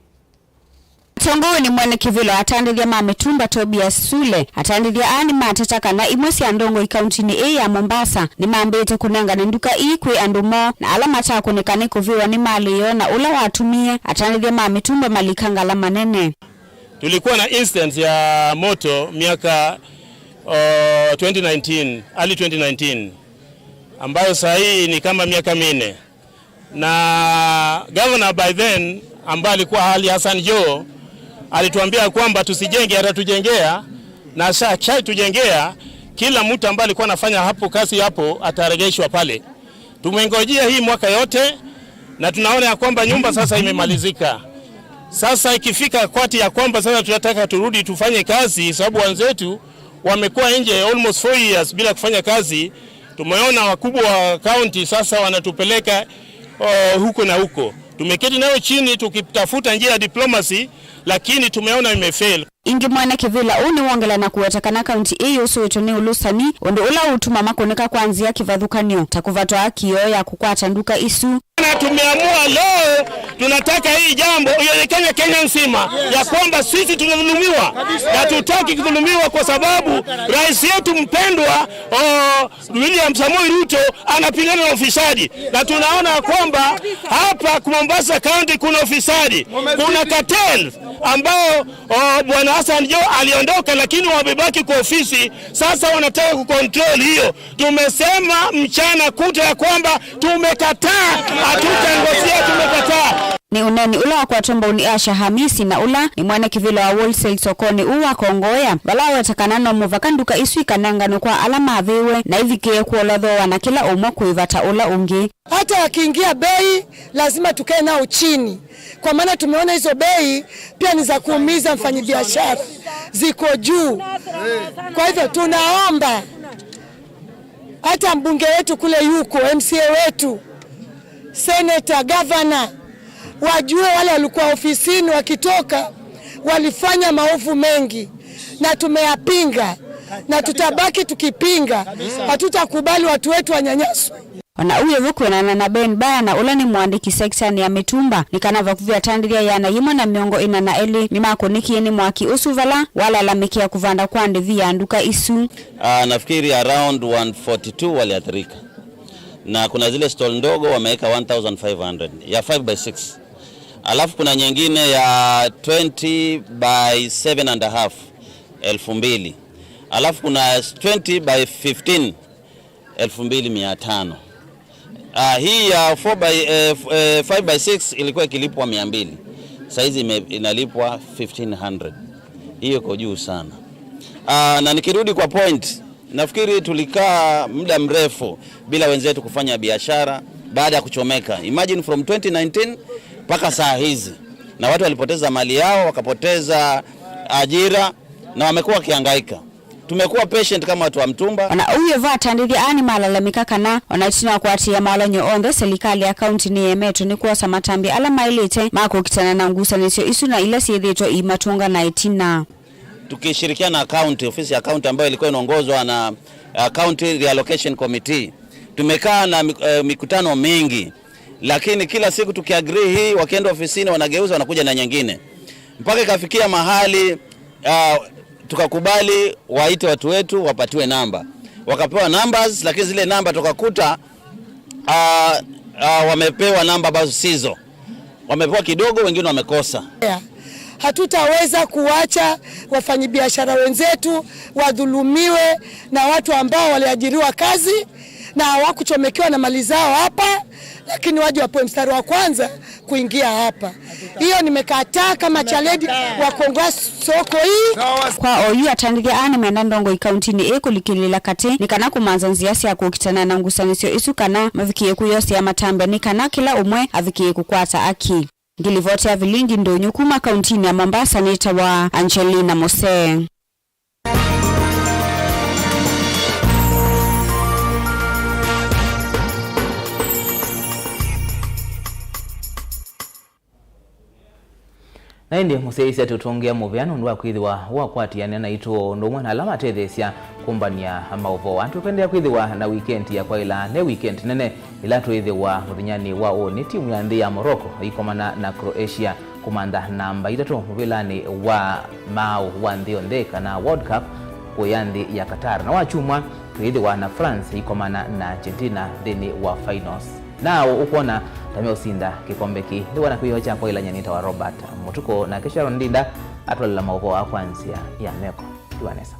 Mũtongoi nĩ mwene kĩvĩlo atandĩthya ma mĩtumba Tobias Sule. Atandĩthya aa nĩmateta kana imwe sya ndongoi kauntinĩ ĩĩ ya Mombasa nĩmambĩĩte kũnengane nduka ii kwĩ andũ moo na ala matakũnĩka nĩ kũvĩwa nĩ malĩ yoo, na ũla watumie atandĩthya ma mĩtumba malika ngalama nene. Tulikuwa na instance ya moto miaka, uh, twenty nineteen, early twenty nineteen, ambayo saa hii ni kama miaka minne. Na governor by then, ambaye alikuwa Ali Hassan Joho, alituambia kwamba tusijenge, atatujengea, na asha-, ashaitujengea. Kila mtu ambaye alikuwa anafanya hapo kazi hapo ataregeshwa pale. Tumengojea hii mwaka yote na tunaona ya kwamba nyumba sasa imemalizika. Sasa ikifika wakati ya kwamba sasa tunataka turudi tufanye kazi, sababu wenzetu wamekuwa nje almost four years bila kufanya kazi. Tumeona wakubwa wa county sasa wanatupeleka, uh, huko na huko. Tumeketi nayo chini tukitafuta njia ya diplomacy, lakini tumeona imefail. Ĩngĩ, mwene kĩvĩla ũũ nĩwongela na kũweta kana kaunti ĩĩ yũsũĩtwe nĩ ũlũsani, ũndũ ũla ũũtuma makũnĩka kwa nzĩa kĩvathũkany'o, ta kũvatwa kĩoo ya kũkwata nduka isu. Na tumeamua leo, tunataka hii jambo ionekane Kenya nzima ya kwamba sisi tunadhulumiwa, na tutaki kudhulumiwa kwa sababu rais yetu mpendwa, oh, William Samoei Ruto anapigana na ufisadi, na tunaona kwamba hapa Mombasa County kuna ufisadi, kuna cartel ambao, oh, Bwana Hassan Joho aliondoka, lakini wamebaki kwa ofisi. Sasa wanataka kucontrol hiyo. Tumesema mchana kutwa ya kwamba tumekataa, hatutangozia, tumekataa. Nĩ ũneeni ũla wakwatwa mbau nĩ Asha Hamisi, na ũla nĩ mwene kĩvĩla wa wholesale sokonĩ ũũ wa Kongoya, vala waweta kana no mũvaka nduka isu ikanenganwe kwa ala mavĩĩwe na ivikĩe kũolwa thooa na kĩla ũmwe kũĩva ta ũla ũngĩ. Hata wakiingia bei, lazima tukae nao chini, kwa maana tumeona hizo bei pia ni za kuumiza mfanyibiashara, ziko juu. Kwa hivyo tunaomba hata mbunge wetu kule yuko, M C A wetu, senator, governor, wajue wale walikuwa ofisini wakitoka, walifanya maovu mengi, na tumeyapinga, na tutabaki tukipinga. Hatutakubali watu wetu wanyanyaswe. Ona ũu ĩvo, kwĩanana na Ben Baya, na ũla nĩ mũandĩki sektanĩ ya mĩtumba, nĩ kana vakuvĩ atandĩthya ĩana yĩmwe na mĩongo ĩna na elĩ nĩmakũnĩkie nĩ mwaki ũsu vala walalamĩkĩa kũvanda kwa ndĩvi ya nduka isu. Ah, nafikiri around one forty-two waliathirika. Na kuna zile stall ndogo wameweka one thousand five hundred, ya five by six. Alafu kuna nyingine ya twenty by seven and a half, elfu mbili. Alafu kuna twenty by fifteen, elfu mbili mia tano. Ah, hii ya four by, eh, f-, eh, five by six ilikuwa ikilipwa mia mbili. Saizi ime-, inalipwa fifteen hundred. Hiyo iko juu sana. Ah, na nikirudi kwa point, nafikiri tulikaa muda mrefu bila wenzetu kufanya biashara baada ya kuchomeka. Imagine, from twenty nineteen mpaka saa hizi. Na watu walipoteza mali yao, wakapoteza ajira, na wamekuwa wakihangaika. Tumekuwa patient kama watu wa mtumba. Ona ũu ĩvo, atandĩthya aa nĩmalalamĩka kana ona ĩtina wa kũatĩĩa maolany'o onthe, silikalĩ ya kaunti nĩyemetwe nĩ kwosa matambya ala maĩlĩte ma kũkitana na ngusanĩsyo isu na ila syĩthĩĩtwe iimatũnga na ĩtina. Tukishirikiana na county, ofisi ya county ambayo ilikuwa inaongozwa na, uh, County Reallocation Committee, tumekaa na mik-, eh, mikutano mingi, lakini kila siku tukiagree hii, wakienda ofisini wanageuza, wanakuja na nyingine, mpaka ikafikia mahali, uh, tukakubali waite watu wetu wapatiwe namba. Wakapewa numbers, lakini zile namba tukakuta, uh, uh, wamepewa namba ambazo sizo. Wamepewa kidogo, wengine wamekosa. Hatutaweza kuwacha wafanyabiashara wenzetu wadhulumiwe na watu ambao waliajiriwa kazi na hawakuchomekewa na mali zao hapa, lakini waje wapewe mstari wa kwanza kuingia hapa. Hiyo nimekataa kama chairlady wa kuongoza soko hii. Kwa oyu, atandĩthya aa nĩmenda ndongoi kauntinĩ ĩĩ kũlikĩlĩĩla katĩ nĩ kana kũmanza nzĩa sya kũkitana na ngusanĩsyo isu kana mavikĩe kwĩyosea matambya nĩ kana kĩla ũmwe avikĩe kũkwata aki. Ngilivoti ya vilingi ndũnyũ kuma kauntinĩ ya Mombasa nĩtawa Angelina Mose. Na ĩndĩ mũsyaĩĩsya tũtũngĩa mũvea nũndũ wa kwĩthĩwa wakwatĩanĩa naitũ ũndũ ũmwe na ala matetheesya kũmbany'a maũvoo. Tũkũendeea kwĩthĩwa na wikendi ya kwaĩla nĩ wikendi nene ĩla twĩthĩwa mũthenyanĩ wa ũnĩ timu ya nthĩ ya Morocco ikomana na Croatia kũmantha namba itatũ mũvĩlanĩ wa maaũ wa nthĩ yonthe kana World Cup kũya nthĩ ya Qatar. Na wakyumwa twĩthĩwa na France ikomana na Argentina nthĩnĩ wa finals. Na ũkwona ta meũsinda kĩkombe kĩĩ? Nĩ wana kĩw'o kya kwaĩlany'a nĩtawa Robert Mũtukũ, nake Sharon Ndinda atwalela maũvoo aa kwa nzĩa ya meko. Tiwa nesa.